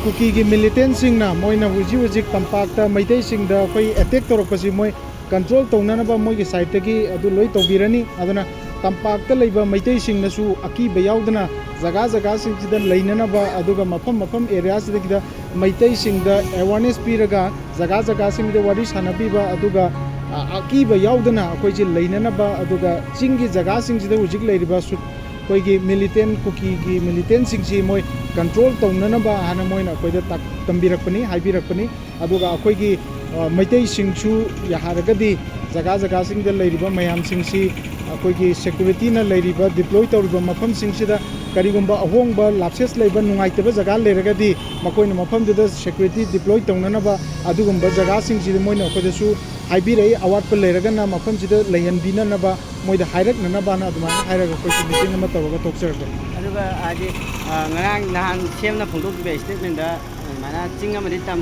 ꯀꯨꯀꯤꯒꯤ ꯃꯤꯂꯤꯇꯦꯟꯁꯤꯡꯅ ꯃꯣꯏꯅ ꯍꯧꯖꯤꯛ ꯍꯧꯖꯤꯛ ꯇꯝꯄꯥꯛꯇ ꯃꯩꯇꯩꯁꯤꯡꯗ ꯑꯩꯈꯣꯏ ꯑꯦꯇꯦꯛ ꯇꯧꯔꯛꯄꯁꯤ ꯃꯣꯏ ꯀꯟꯇ꯭ꯔꯣꯜ ꯇꯧꯅꯅꯕ ꯃꯣꯏꯒꯤ ꯁꯥꯏꯠꯇꯒꯤ ꯑꯗꯨ ꯂꯣꯏ ꯇꯧꯕꯤꯔꯅꯤ꯫ ꯑꯗꯨꯅ ꯇꯝꯄꯥꯛꯇ ꯂꯩꯕ ꯃꯩꯇꯩꯁꯤꯡꯅꯁꯨ ꯑꯀꯤꯕ ꯌꯥꯎꯗꯅ ꯖꯒꯥ ꯖꯒꯥꯁꯤꯡꯁꯤꯗ ꯂꯩꯅꯅꯕ, ꯑꯗꯨꯒ ꯃꯐꯝ ꯃꯐꯝ ꯑꯦꯔꯤꯌꯥꯁꯤꯗꯒꯤꯗ ꯃꯩꯇꯩꯁꯤꯡꯗ ꯑꯦꯋꯥꯔꯅꯦꯁ ꯄꯤꯔꯒ ꯖꯒꯥ ꯖꯒꯥꯁꯤꯡꯗ ꯋꯥꯔꯤ ꯁꯥꯟꯅꯕꯤꯕ, ꯑꯗꯨꯒ ꯑ, ꯑꯀꯤꯕ ꯌꯥꯎꯗꯅ ꯑꯩꯈꯣꯏꯁꯦ ꯂꯩꯅꯅꯕ, ꯑꯗꯨꯒ ꯆꯤꯡꯒꯤ ꯖꯒꯥꯁꯤꯡꯁꯤꯗ ꯍꯧꯖꯤꯛ ꯂꯩꯔꯤꯕ ꯁꯨ-, ꯑꯩꯈꯣꯏꯒꯤ ꯃꯤꯂꯤꯇꯦꯟ, ꯀꯨꯀꯤꯒꯤ ꯃꯤꯂꯤꯇꯦꯟꯁꯤꯡꯁꯤ ꯃꯣꯏ ꯀꯟꯇ꯭ꯔꯣꯜ ꯇꯧꯅꯅꯕ ꯍꯥꯏꯅ ꯃꯣꯏꯅ ꯑꯩꯈꯣꯏꯗ ꯇꯥꯛ-, ꯇꯝꯕꯤꯔꯛꯄꯅꯤ, ꯍꯥꯏꯕꯤꯔꯛꯄꯅꯤ꯫ ꯑꯗꯨꯒ ꯑꯩꯈꯣꯏꯒꯤ, ꯑ, ꯃꯩꯇꯩꯁꯤꯡꯁꯨ ꯌꯥꯔꯒꯗꯤ ꯖꯒꯥ ꯖꯒꯥꯁꯤꯡꯗ ꯂꯩꯔꯤꯕ ꯃꯌꯥꯝꯁꯤꯡꯁꯤ ꯑꯩꯈꯣꯏꯒꯤ ꯁꯦꯀ꯭ꯌꯨꯔꯤꯇꯤꯅ ꯂꯩꯔꯤꯕ, ꯗꯤꯄ꯭ꯂꯣꯏ ꯇꯧꯔꯤꯕ ꯃꯐꯝꯁꯤꯡꯁꯤꯗ ꯀꯔꯤꯒꯨꯝꯕ ꯑꯍꯣꯡꯕ, ꯂꯥꯞꯁꯦꯁ ꯂꯩꯕ, ꯅꯨꯡꯉꯥꯏꯇꯕ ꯖꯒꯥ ꯂꯩꯔꯒꯗꯤ ꯃꯈꯣꯏꯅ ꯃꯐꯝꯗꯨꯗ ꯁꯦꯀ꯭ꯌꯨꯔꯤꯇꯤ ꯗꯤꯄ꯭ꯂꯣꯏ ꯇꯧꯅꯅꯕ ꯑꯗꯨꯒꯨꯝꯕ ꯖꯒꯥꯁꯤꯡꯁꯤꯗ ꯃꯣꯏꯅ ꯑꯩꯈꯣꯏꯗꯁꯨ ꯍꯥꯏꯕꯤꯔꯛꯏ꯫ ꯑꯋꯥꯠꯄ ꯂꯩꯔꯒꯅ ꯃꯐꯝꯁꯤꯗ ꯂꯩꯍꯟꯕꯤꯅꯅꯕ ꯃꯣꯏꯗ ꯍꯥꯏꯔꯛꯅꯅꯕꯅ ꯑꯗꯨꯃꯥꯏꯅ ꯍꯥꯏꯔꯒ ꯑꯩꯈꯣꯏꯁꯨ ꯃꯤꯇꯤꯡ ꯑꯃ ꯇꯧꯔꯒ ꯊꯣꯛꯆꯔꯛꯄꯅꯤ꯫ ꯑꯗꯨꯒ ꯍꯥꯏꯗꯤ, ꯑ, ꯉꯔꯥꯡ ꯅꯍꯥꯟ ꯁꯤ ꯑꯦꯝꯅ ꯐꯣꯡꯗꯣꯛꯈꯤꯕ ꯁ꯭ꯇꯦꯠꯃꯦꯟꯗ ꯑꯗꯨꯃꯥꯏꯅ ꯆꯤꯡ ꯑꯃꯗꯤ ꯇꯝ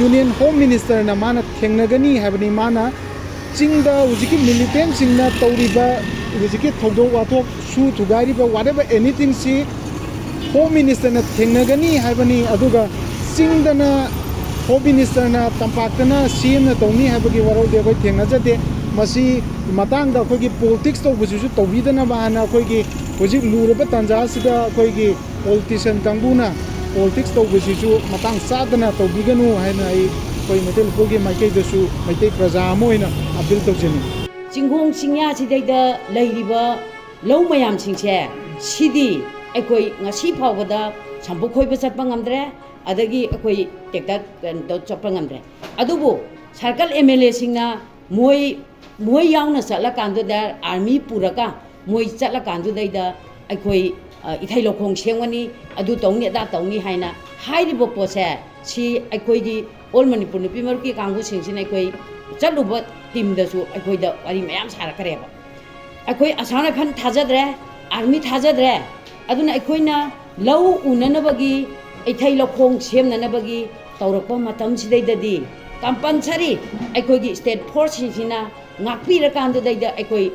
Union Home Ministerꯅ ꯃꯥꯅ ꯊꯦꯡꯅꯒꯅꯤ ꯍꯥꯏꯕꯅꯤ꯫ ꯃꯥꯅ ꯆꯤꯡꯗ ꯍꯧꯖꯤꯛꯀꯤ ꯃꯤꯂꯤꯇꯦꯟꯁꯤꯡꯅ ꯇꯧꯔꯤꯕ ꯍꯧꯖꯤꯛꯀꯤ ꯊꯧꯗꯣꯛ ꯋꯥꯊꯣꯛ, ꯁꯨ ꯊꯨꯒꯥꯏꯔꯤꯕ, whatever anythingꯁꯤ Home Ministerꯅ ꯊꯦꯡꯅꯒꯅꯤ ꯍꯥꯏꯕꯅꯤ꯫ ꯑꯗꯨꯒ ꯆꯤꯡꯗꯅ Home Ministerꯅ, ꯇꯝꯄꯥꯛꯇꯅ ꯁꯤ ꯑꯦꯝꯅ ꯇꯧꯅꯤ ꯍꯥꯏꯕꯒꯤ ꯋꯥꯔꯧꯗꯤ ꯑꯩꯈꯣꯏ ꯊꯦꯡꯅꯖꯗꯦ꯫ ꯃꯁꯤ ꯃꯇꯥꯡꯗ ꯑꯩꯈꯣꯏꯒꯤ ꯄꯣꯂꯤꯇꯤꯛꯁ ꯇꯧꯕꯁꯤꯁꯨ ꯇꯧꯕꯤꯗꯅꯕ ꯍꯥꯏꯅ ꯑꯩꯈꯣꯏꯒꯤ ꯍꯧꯖꯤꯛ ꯂꯨꯔꯕ ꯇꯥꯟꯖꯥ ꯑꯁꯤꯗ ꯑꯩꯈꯣꯏꯒꯤ ꯄꯣꯂꯤꯇꯤꯁꯤꯌꯟ ꯀꯥꯡꯕꯨꯅ ꯄꯣꯂꯤꯇꯤꯛꯁ ꯇꯧꯕꯁꯤꯁꯨ ꯃꯇꯥꯡ ꯆꯥꯗꯅ ꯇꯧꯕꯤꯒꯅꯨ ꯍꯥꯏꯅ ꯑꯩ ꯑꯩꯈꯣꯏ ꯃꯩꯇꯩ ꯂꯩꯀꯣꯜꯒꯤ ꯃꯥꯏꯀꯩꯗꯁꯨ ꯃꯩꯇꯩ ꯄ꯭ꯔꯖꯥ ꯑꯃ ꯑꯣꯏꯅ ꯑꯄꯤꯜ ꯇꯧꯖꯅꯤꯡꯏ꯫ ꯆꯤꯡꯈꯣꯡ ꯆꯤꯡꯌꯥꯁꯤꯗꯩꯗ ꯂꯩꯔꯤꯕ ꯂꯧ ꯃꯌꯥꯝꯁꯤꯡꯁꯦ, ꯁꯤꯗꯤ ꯑꯩꯈꯣꯏ ꯉꯁꯤ ꯐꯥꯎꯕꯗ ꯁꯝꯄꯣꯛ ꯈꯣꯏꯕ ꯆꯠꯄ ꯉꯝꯗ꯭ꯔꯦ, ꯑꯗꯒꯤ ꯑꯩꯈꯣꯏ ꯇ꯭ꯔꯦꯛꯇꯔ ꯀꯩꯅꯣ ꯇꯧ-, ꯆꯠꯄ ꯉꯝꯗ꯭ꯔꯦ꯫ ꯑꯗꯨꯕꯨ ꯁꯔꯀꯜ ꯑꯦꯝ ꯑꯦꯜ ꯑꯦꯁꯤꯡꯅ ꯃꯣꯏ, ꯃꯣꯏ ꯌꯥꯎꯅ ꯆꯠꯂꯀꯥꯟꯗꯨꯗ, ꯑꯥꯔꯃꯤ ꯄꯨꯔꯒ ꯃꯣꯏ ꯆꯠꯂꯀꯥꯟꯗꯨꯗꯩꯗ ꯑꯩꯈꯣꯏ, ꯑ, ꯏꯊꯩ ꯂꯧꯈꯣꯡ ꯁꯦꯝꯒꯅꯤ, ꯑꯗꯨ ꯇꯧꯅꯤ, ꯑꯗꯥ ꯇꯧꯅꯤ ꯍꯥꯏꯅ ꯍꯥꯏꯔꯤꯕ ꯄꯣꯠꯁꯦ, ꯁꯤ ꯑꯩꯈꯣꯏꯒꯤ ꯑꯣꯜ ꯃꯅꯤꯄꯨꯔ ꯅꯨꯄꯤ ꯃꯔꯨꯞꯀꯤ ꯀꯥꯡꯕꯨꯁꯤꯡꯁꯤꯅ ꯑꯩꯈꯣꯏ ꯆꯠꯂꯨꯕ ꯇꯤꯝꯗꯁꯨ ꯑꯩꯈꯣꯏꯗ ꯋꯥꯔꯤ ꯃꯌꯥꯝ ꯁꯥꯔꯛꯈ꯭ꯔꯦꯕ꯫ ꯑꯩꯈꯣꯏ ꯑꯁꯥꯝ ꯔꯥꯏꯐꯜ ꯊꯥꯖꯗ꯭ꯔꯦ, ꯑꯥꯔꯃꯤ ꯊꯥꯖꯗ꯭ꯔꯦ꯫ ꯑꯗꯨꯅ ꯑꯩꯈꯣꯏꯅ ꯂꯧ ꯎꯅꯅꯕꯒꯤ, ꯏꯊꯩ ꯂꯧꯈꯣꯡ ꯁꯦꯝꯅꯅꯕꯒꯤ ꯇꯧꯔꯛꯄ ꯃꯇꯝꯁꯤꯗꯩꯗꯗꯤ ꯀꯝꯄꯜꯁꯔꯤ ꯑꯩꯈꯣꯏꯒꯤ ꯁ꯭ꯇꯦꯠ ꯐꯣꯔꯁꯁꯤꯡꯁꯤꯅ ꯉꯥꯛꯄꯤꯔꯀꯥꯟꯗꯨꯗꯩꯗ ꯑꯩꯈꯣꯏ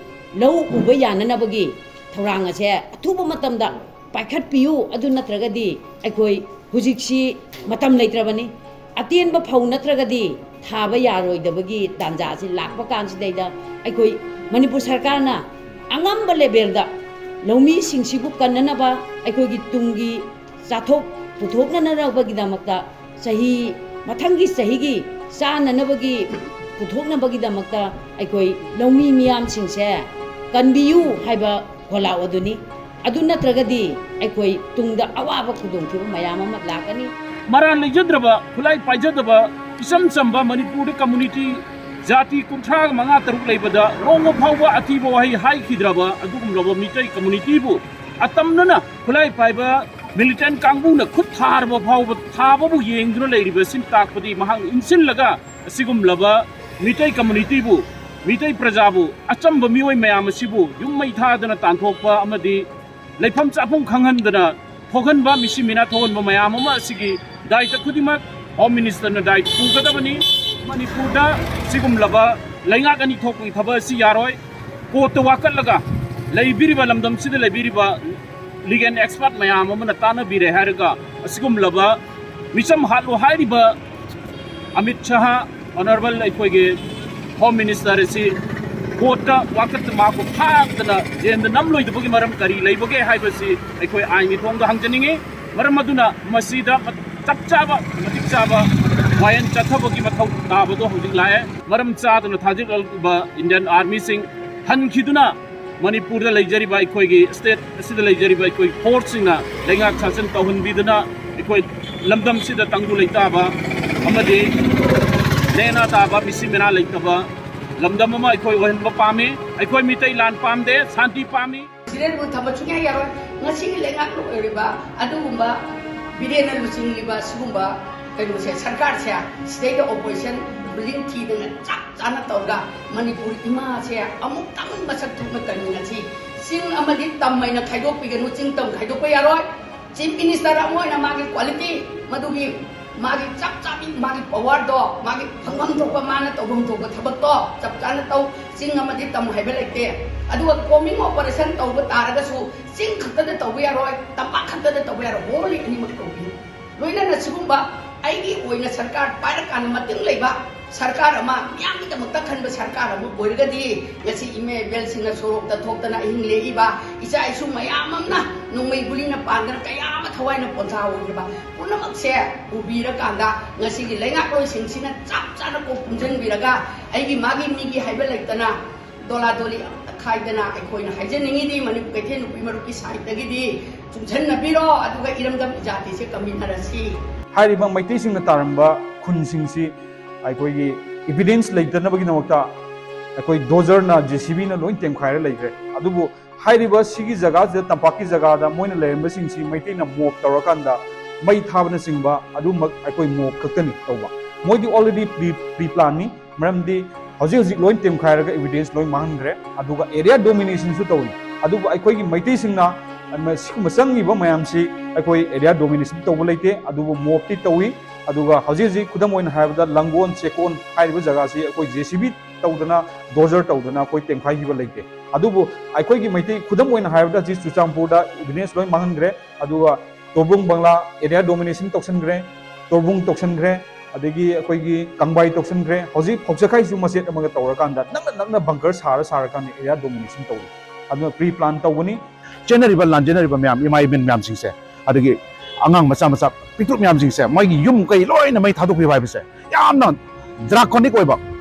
ꯂꯧ ꯎꯕ ꯌꯥꯅꯅꯕꯒꯤ ꯊꯧꯔꯥꯡ ꯑꯁꯦ ꯑꯊꯨꯕ ꯃꯇꯝꯗ ꯄꯥꯏꯈꯠꯄꯤꯌꯨ꯫ ꯑꯗꯨ ꯅꯠꯇ꯭ꯔꯒꯗꯤ ꯑꯩꯈꯣꯏ ꯍꯧꯖꯤꯛꯁꯤ ꯃꯇꯝ ꯂꯩꯇ꯭ꯔꯕꯅꯤ꯫ ꯑꯇꯦꯟꯕ ꯐꯧ ꯅꯠꯇ꯭ꯔꯒꯗꯤ ꯊꯥꯕ ꯌꯥꯔꯣꯏꯗꯕꯒꯤ ꯇꯥꯟꯖꯥꯁꯤ ꯂꯥꯛꯄ ꯀꯥꯟꯁꯤꯗꯩꯗ ꯑꯩꯈꯣꯏ ꯃꯅꯤꯄꯨꯔ ꯁꯔꯀꯥꯔꯅ ꯑꯉꯝꯕ ꯂꯦꯕꯦꯜꯗ ꯂꯧꯃꯤꯁꯤꯡꯁꯤꯕꯨ ꯀꯟꯅꯅꯕ, ꯑꯩꯈꯣꯏꯒꯤ ꯇꯨꯡꯒꯤ ꯆꯥꯊꯣꯛ ꯄꯨꯊꯣꯛꯅꯅꯕꯒꯤꯗꯃꯛꯇ ꯆꯍꯤ, ꯃꯊꯪꯒꯤ ꯆꯍꯤꯒꯤ ꯆꯥꯅꯅꯕꯒꯤ ꯄꯨꯊꯣꯛꯅꯕꯒꯤꯗꯃꯛꯇ ꯑꯩꯈꯣꯏ ꯂꯧꯃꯤ ꯃꯤꯌꯥꯝꯁꯤꯡꯁꯦ ꯀꯟꯕꯤꯌꯨ ꯍꯥꯏꯕ ꯈꯣꯜꯂꯥꯎ ꯑꯗꯨꯅꯤ꯫ ꯑꯗꯨ ꯅꯠꯇ꯭ꯔꯒꯗꯤ ꯑꯩꯈꯣꯏ ꯇꯨꯡꯗ ꯑꯋꯥꯕ ꯈꯨꯗꯣꯡꯊꯤꯕ ꯃꯌꯥꯝ ꯑꯃ ꯂꯥꯛꯀꯅꯤ꯫ ꯃꯔꯥꯜ ꯂꯩꯖꯗ꯭ꯔꯕ, ꯈꯨꯠꯂꯥꯏ ꯄꯥꯏꯖꯗꯕ, ꯏꯆꯝ ꯆꯝꯕ ꯃꯅꯤꯄꯨꯔꯗ ꯀꯝꯃꯨꯅꯤꯇꯤ ꯖꯥꯇꯤ ꯀꯨꯟꯊ꯭ꯔꯥ ꯃꯉꯥ ꯇꯔꯨꯛ ꯂꯩꯕꯗ ꯅꯣꯡꯃ ꯐꯥꯎꯕ ꯑꯊꯤꯕ ꯋꯥꯍꯩ ꯍꯥꯏꯈꯤꯗ꯭ꯔꯕ ꯑꯗꯨꯒꯨꯝꯂꯕ ꯃꯤꯇꯩ ꯀꯝꯃꯨꯅꯤꯇꯤꯕꯨ ꯑꯇꯝꯅꯅ ꯈꯨꯠꯂꯥꯏ ꯄꯥꯏꯕ ꯃꯤꯂꯤꯇꯦꯟ ꯀꯥꯡꯕꯨꯅ ꯈꯨꯠ ꯊꯥꯔꯕ ꯐꯥꯎꯕ, ꯊꯥꯕꯕꯨ ꯌꯦꯡꯗꯨꯅ ꯂꯩꯔꯤꯕꯁꯤꯅ ꯇꯥꯛꯄꯗꯤ ꯃꯍꯥꯛꯅ ꯏꯟꯁꯤꯜꯂꯒ ꯑꯁꯤꯒꯨꯝꯂꯕ ꯃꯤꯇꯩ ꯀꯝꯃꯨꯅꯤꯇꯤꯕꯨ, ꯃꯤꯇꯩ ꯄ꯭ꯔꯖꯥꯕꯨ, ꯑꯆꯝꯕ ꯃꯤꯑꯣꯏ ꯃꯌꯥꯝ ꯑꯁꯤꯕꯨ ꯌꯨꯝ ꯃꯩ ꯊꯥꯗꯅ ꯇꯥꯟꯊꯣꯛꯄ ꯑꯃꯗꯤ ꯂꯩꯐꯝ ꯆꯥꯐꯝ ꯈꯪꯍꯟꯗꯅ ꯊꯣꯛꯍꯟꯕ, ꯃꯤꯁꯤ ꯃꯤꯅꯥ ꯊꯣꯛꯍꯟꯕ ꯃꯌꯥꯝ ꯑꯃ ꯑꯁꯤꯒꯤ ꯗꯥꯏꯇ ꯈꯨꯗꯤꯡꯃꯛ ꯍꯣꯝ ꯃꯤꯅꯤꯁꯇꯔꯅ ꯗꯥꯏꯇ ꯄꯨꯒꯗꯕꯅꯤ꯫ ꯃꯅꯤꯄꯨꯔꯗ ꯁꯤꯒꯨꯝꯂꯕ ꯂꯩꯉꯥꯛ ꯑꯅꯤ ꯊꯣꯛꯄꯒꯤ ꯊꯕꯛ ꯑꯁꯤ ꯌꯥꯔꯣꯏ꯫ ꯀꯣꯔꯠꯇ ꯋꯥꯀꯠꯂꯒ ꯂꯩꯕꯤꯔꯤꯕ, ꯂꯝꯗꯝꯁꯤꯗ ꯂꯩꯕꯤꯔꯤꯕ ꯂꯤꯒꯦꯜ ꯑꯦꯛꯁꯄꯔꯠ ꯃꯌꯥꯝ ꯑꯃꯅ ꯇꯥꯟꯅꯕꯤꯔꯦ ꯍꯥꯏꯔꯒ ꯑꯁꯤꯒꯨꯝꯂꯕ ꯃꯤꯆꯝ ꯍꯥꯠꯂꯨ ꯍꯥꯏꯔꯤꯕ ꯑꯃꯤꯠ ꯁꯍꯥ, ꯑꯣꯅꯔꯦꯕꯜ ꯑꯩꯈꯣꯏꯒꯤ ꯍꯣꯝ ꯃꯤꯅꯤꯁꯇꯔ ꯑꯁꯤ ꯀꯣꯔꯠꯇ ꯋꯥꯀꯠꯇ ꯃꯍꯥꯛꯄꯨ ꯐꯥꯗꯅ ꯖꯦꯜꯗ ꯅꯝꯂꯣꯏꯗꯕꯒꯤ ꯃꯔꯝ ꯀꯔꯤ ꯂꯩꯕꯒꯦ ꯍꯥꯏꯕꯁꯤ ꯑꯩꯈꯣꯏ ꯑꯥꯏꯟꯒꯤ ꯊꯣꯡꯗ ꯍꯪꯖꯅꯤꯡꯉꯤ꯫ ꯃꯔꯝ ꯑꯗꯨꯅ ꯃꯁꯤꯗ ꯆꯞ ꯆꯥꯕ, ꯃꯇꯤꯛ ꯆꯥꯕ ꯋꯥꯌꯦꯜ ꯆꯠꯊꯕꯒꯤ ꯃꯊꯧ ꯇꯥꯕꯗꯣ ꯍꯧꯖꯤꯛ ꯂꯥꯛꯑꯦ꯫ ꯃꯔꯝ ꯆꯥꯗꯅ ꯊꯥꯖꯤꯜꯂꯛꯂꯤꯕ ꯏꯟꯗꯤꯌꯟ ꯑꯥꯔꯃꯤꯁꯤꯡ ꯍꯟꯈꯤꯗꯨꯅ ꯃꯅꯤꯄꯨꯔꯗ ꯂꯩꯖꯔꯤꯕ, ꯑꯩꯈꯣꯏꯒꯤ ꯁ꯭ꯇꯦꯠ ꯑꯁꯤꯗ ꯂꯩꯖꯔꯤꯕ ꯑꯩꯈꯣꯏ ꯐꯣꯔꯁꯁꯤꯡꯅ ꯂꯩꯉꯥꯛ ꯁꯥꯁꯟ ꯇꯧꯍꯟꯕꯤꯗꯨꯅ ꯑꯩꯈꯣꯏ ꯂꯝꯗꯝꯁꯤꯗ ꯇꯪꯗꯨ ꯂꯩꯇꯥꯕ ꯑꯃꯗꯤ ꯅꯦꯅꯥ ꯇꯥꯕ, ꯃꯤꯁꯤ ꯃꯤꯅꯥ ꯂꯩꯇꯕ ꯂꯝꯗꯝ ꯑꯃ ꯑꯩꯈꯣꯏ ꯑꯣꯏꯍꯟꯕ ꯄꯥꯝꯃꯤ꯫ ꯑꯩꯈꯣꯏ ꯃꯤꯇꯩ ꯂꯥꯟ ꯄꯥꯝꯗꯦ, ꯁꯥꯟꯇꯤ ꯄꯥꯝꯃꯤ꯫ ꯁꯤꯔꯦꯟꯕꯨ ꯊꯝꯕ ꯁꯨꯡꯌꯥ ꯌꯥꯔꯣꯏ꯫ ꯉꯁꯤꯒꯤ ꯂꯩꯉꯥꯛꯅ ꯑꯣꯏꯔꯤꯕ ꯑꯗꯨꯒꯨꯝꯕ ꯕꯤꯔꯦꯟꯅ ꯂꯨꯆꯤꯡꯂꯤꯕ ꯁꯤꯒꯨꯝꯕ ꯀꯩꯅꯣꯁꯦ, ꯁꯔꯀꯥꯔꯁꯦ, ꯁꯤꯗꯩꯗ ꯑꯣꯄꯣꯖꯤꯁꯟ ꯔꯨꯂꯤꯡ ꯊꯤꯗꯅ ꯆꯞ ꯆꯥꯅ ꯇꯧꯔꯒ ꯃꯅꯤꯄꯨꯔ ꯏꯃꯥꯁꯦ ꯑꯃꯨꯛꯇꯪ ꯃꯁꯛ ꯊꯣꯛꯅ ꯀꯟꯃꯤꯟꯅꯁꯤ꯫ ꯆꯤꯡ ꯑꯃꯗꯤ ꯇꯝ ꯍꯥꯏꯅ ꯈꯥꯏꯗꯣꯛꯄꯤꯒꯅꯨ, ꯆꯤꯡ ꯇꯝ ꯈꯥꯏꯗꯣꯛꯄ ꯌꯥꯔꯣꯏ꯫ ꯆꯤꯐ ꯃꯤꯅꯤꯁꯇꯔ ꯑꯃ ꯑꯣꯏꯅ ꯃꯥꯒꯤ ꯀ꯭ꯋꯥꯂꯤꯇꯤ, ꯃꯗꯨꯒꯤ ꯃꯥꯒꯤ ꯆꯞ ꯆꯥꯕꯤ, ꯃꯥꯒꯤ ꯄꯋꯥꯔꯗꯣ, ꯃꯥꯒꯤ ꯐꯪꯐꯝ ꯊꯣꯛꯄ, ꯃꯥꯅ ꯇꯧꯐꯝ ꯊꯣꯛꯄ ꯊꯕꯛꯇꯣ ꯆꯞ ꯆꯥꯅ ꯇꯧ꯫ ꯆꯤꯡ ꯑꯃꯗꯤ ꯇꯝ ꯍꯥꯏꯕ ꯂꯩꯇꯦ꯫ ꯑꯗꯨꯒ ꯀꯣꯝꯕꯤꯡ ꯑꯣꯄꯔꯦꯁꯟ ꯇꯧꯕ ꯇꯥꯔꯒꯁꯨ ꯆꯤꯡ ꯈꯛꯇꯗ ꯇꯧꯕ ꯌꯥꯔꯣꯏ, ꯇꯝꯄꯥꯛ ꯈꯛꯇꯗ ꯇꯧꯕ ꯌꯥꯔꯣꯏ, ꯍꯣꯜꯂꯤ ꯑꯅꯤꯃꯛ ꯇꯧꯕꯤꯌꯨ꯫ ꯂꯣꯏꯅꯅ ꯁꯤꯒꯨꯝꯕ ꯑꯩꯒꯤ ꯑꯣꯏꯅ ꯁꯔꯀꯥꯔ ꯄꯥꯏꯔꯀꯥꯟꯗ ꯃꯇꯤꯡ ꯂꯩꯕ ꯁꯔꯀꯥꯔ ꯑꯃ, ꯃꯤꯌꯥꯝꯒꯤꯗꯃꯛꯇ ꯈꯟꯕ ꯁꯔꯀꯥꯔ ꯑꯃ ꯑꯣꯏꯔꯒꯗꯤ, ꯉꯁꯤ ꯏꯃꯥ ꯏꯕꯦꯜꯁꯤꯡꯅ ꯁꯣꯔꯣꯛꯇ ꯊꯣꯛꯇꯅ ꯑꯍꯤꯡ ꯂꯦꯛꯏꯕ, ꯏꯆꯥ ꯏꯁꯨ ꯃꯌꯥꯝ ꯑꯃꯅ ꯅꯣꯡꯃꯩ ꯒꯨꯂꯤꯅ ꯄꯥꯟꯗꯅ ꯀꯌꯥ ꯑꯃ ꯊꯋꯥꯏꯅ ꯄꯣꯟꯊꯥ ꯑꯣꯏꯈ꯭ꯔꯕ ꯄꯨꯝꯅꯃꯛꯁꯦ ꯎꯕꯤꯔꯀꯥꯟꯗ, ꯉꯁꯤꯒꯤ ꯂꯩꯉꯥꯛꯂꯣꯏꯁꯤꯡꯁꯤꯅ ꯆꯞ ꯆꯥꯅ ꯀꯣꯛ ꯄꯨꯟꯁꯤꯟꯕꯤꯔꯒ, ꯑꯩꯒꯤ ꯃꯥꯒꯤ ꯃꯤꯒꯤ ꯍꯥꯏꯕ ꯂꯩꯇꯅ, ꯗꯣꯂꯥ ꯗꯣꯂꯤ ꯑꯃꯠꯇ ꯈꯥꯏꯗꯅ ꯑꯩꯈꯣꯏꯅ ꯍꯥꯏꯖꯅꯤꯡꯉꯤꯗꯤ, ꯃꯅꯤꯄꯨꯔ ꯀꯩꯊꯦꯜ ꯅꯨꯄꯤ ꯃꯔꯨꯞꯀꯤ ꯁꯥꯏꯠꯇꯒꯤꯗꯤ ꯆꯨꯡꯁꯤꯟꯅꯕꯤꯔꯣ, ꯑꯗꯨꯒ ꯏꯔꯝꯗꯝ ꯏꯖꯥꯇꯤꯁꯦ ꯀꯟꯃꯤꯟꯅꯔꯁꯤ꯫ ꯍꯥꯏꯔꯤꯕ ꯃꯩꯇꯩꯁꯤꯡꯅ ꯇꯥꯔꯝꯕ ꯈꯨꯟꯁꯤꯡꯁꯤ ꯑꯩꯈꯣꯏꯒꯤ evidence ꯂꯩꯇꯅꯕꯒꯤꯗꯃꯛꯇ ꯑꯩꯈꯣꯏ ꯗꯣꯖꯔꯅ, ꯖꯦ ꯁꯤ ꯕꯤꯅ ꯂꯣꯏ ꯇꯦꯝꯈꯥꯏꯔ ꯂꯩꯈ꯭ꯔꯦ꯫ ꯑꯗꯨꯕꯨ ꯍꯥꯏꯔꯤꯕ ꯁꯤꯒꯤ ꯖꯒꯥꯁꯤꯗ, ꯇꯝꯄꯥꯛꯀꯤ ꯖꯒꯥꯗ ꯃꯣꯏꯅ ꯂꯩꯔꯝꯕꯁꯤꯡꯁꯤ ꯃꯩꯇꯩꯅ ꯃꯣꯞ ꯇꯧꯔꯀꯥꯟꯗ ꯃꯩ ꯊꯥꯕꯅꯆꯤꯡꯕ ꯑꯗꯨꯃꯛ ꯑꯩꯈꯣꯏ ꯃꯣꯞ ꯈꯛꯇꯅꯤ ꯇꯧꯕ꯫ ꯃꯣꯏꯗꯤ already pre, pre planꯅꯤ꯫ ꯃꯔꯝꯗꯤ ꯍꯧꯖꯤꯛ ꯍꯧꯖꯤꯛ ꯂꯣꯏ ꯇꯦꯝꯈꯥꯏꯔꯒ evidence ꯂꯣꯏ ꯃꯥꯡꯍꯟꯈ꯭ꯔꯦ꯫ ꯑꯗꯨꯒ area dominationꯁꯨ ꯇꯧꯏ꯫ ꯑꯗꯨꯕꯨ ꯑꯩꯈꯣꯏꯒꯤ ꯃꯩꯇꯩꯁꯤꯡꯅ ꯁꯤꯒꯨꯝꯕ ꯆꯪꯉꯤꯕ ꯃꯌꯥꯝꯁꯤ ꯑꯩꯈꯣꯏ area domination ꯇꯧꯕ ꯂꯩꯇꯦ, ꯑꯗꯨꯕꯨ ꯃꯣꯞꯇꯤ ꯇꯧꯏ꯫ ꯑꯗꯨꯒ ꯍꯧꯖꯤꯛ ꯍꯧꯖꯤꯛ ꯈꯨꯗꯝ ꯑꯣꯏꯅ ꯍꯥꯏꯔꯕꯗ ꯂꯥꯡꯒꯣꯜ, ꯆꯦꯛꯀꯣꯟ ꯍꯥꯏꯔꯤꯕ ꯖꯒꯥꯁꯤ ꯑꯩꯈꯣꯏ ꯖꯦ ꯁꯤ ꯕꯤ ꯇꯧꯗꯅ, ꯗꯣꯖꯔ ꯇꯧꯗꯅ ꯑꯩꯈꯣꯏ ꯇꯦꯝꯈꯥꯏꯈꯤꯕ ꯂꯩꯇꯦ꯫ ꯑꯗꯨꯕꯨ ꯑꯩꯈꯣꯏꯒꯤ ꯃꯩꯇꯩ, ꯈꯨꯗꯝ ꯑꯣꯏꯅ ꯍꯥꯏꯔꯕꯗ ꯍꯧꯖꯤꯛ ꯆꯨꯔꯆꯥꯟꯄꯨꯔꯗ evidence ꯂꯣꯏ ꯃꯥꯡꯍꯟꯈ꯭ꯔꯦ꯫ ꯑꯗꯨꯒ ꯇꯣꯔꯕꯨꯡ ꯕꯪꯂꯥ area domination ꯇꯧꯁꯟꯈ꯭ꯔꯦ, ꯇꯣꯔꯕꯨꯡ ꯇꯧꯁꯟꯈ꯭ꯔꯦ, ꯑꯗꯒꯤ ꯑꯩꯈꯣꯏꯒꯤ ꯀꯪꯕꯥꯏ ꯇꯧꯁꯟꯈ꯭ꯔꯦ꯫ ꯍꯧꯖꯤꯛ ꯐꯧꯆꯈꯥꯏꯁꯨ ꯃꯆꯦꯠ ꯑꯃꯒ ꯇꯧꯔꯀꯥꯟꯗ ꯅꯛꯅ ꯅꯛꯅ bunker ꯁꯥꯔ ꯁꯥꯔꯀꯥꯟꯗ area domination ꯇꯧꯔꯤ꯫ ꯑꯗꯨꯅ pre plan ꯇꯧꯒꯅꯤ꯫ ꯆꯦꯟꯅꯔꯤꯕ, ꯂꯥꯟꯖꯦꯟꯅꯔꯤꯕ ꯃꯌꯥꯝ, ꯏꯃꯥ ꯏꯕꯦꯟ ꯃꯌꯥꯝꯁꯤꯡꯁꯦ, ꯑꯗꯒꯤ ꯑꯉꯥꯡ ꯃꯆꯥ ꯃꯆꯥ ꯄꯤꯛꯇ꯭ꯔꯨ ꯃꯌꯥꯝꯁꯤꯡꯁꯦ, ꯃꯣꯏꯒꯤ ꯌꯨꯝ ꯀꯩ ꯂꯣꯏꯅ ꯃꯩ ꯊꯥꯗꯣꯛꯄꯤꯕ ꯍꯥꯏꯕꯁꯦ ꯌꯥꯝꯅ draconic ꯑꯣꯏꯕ,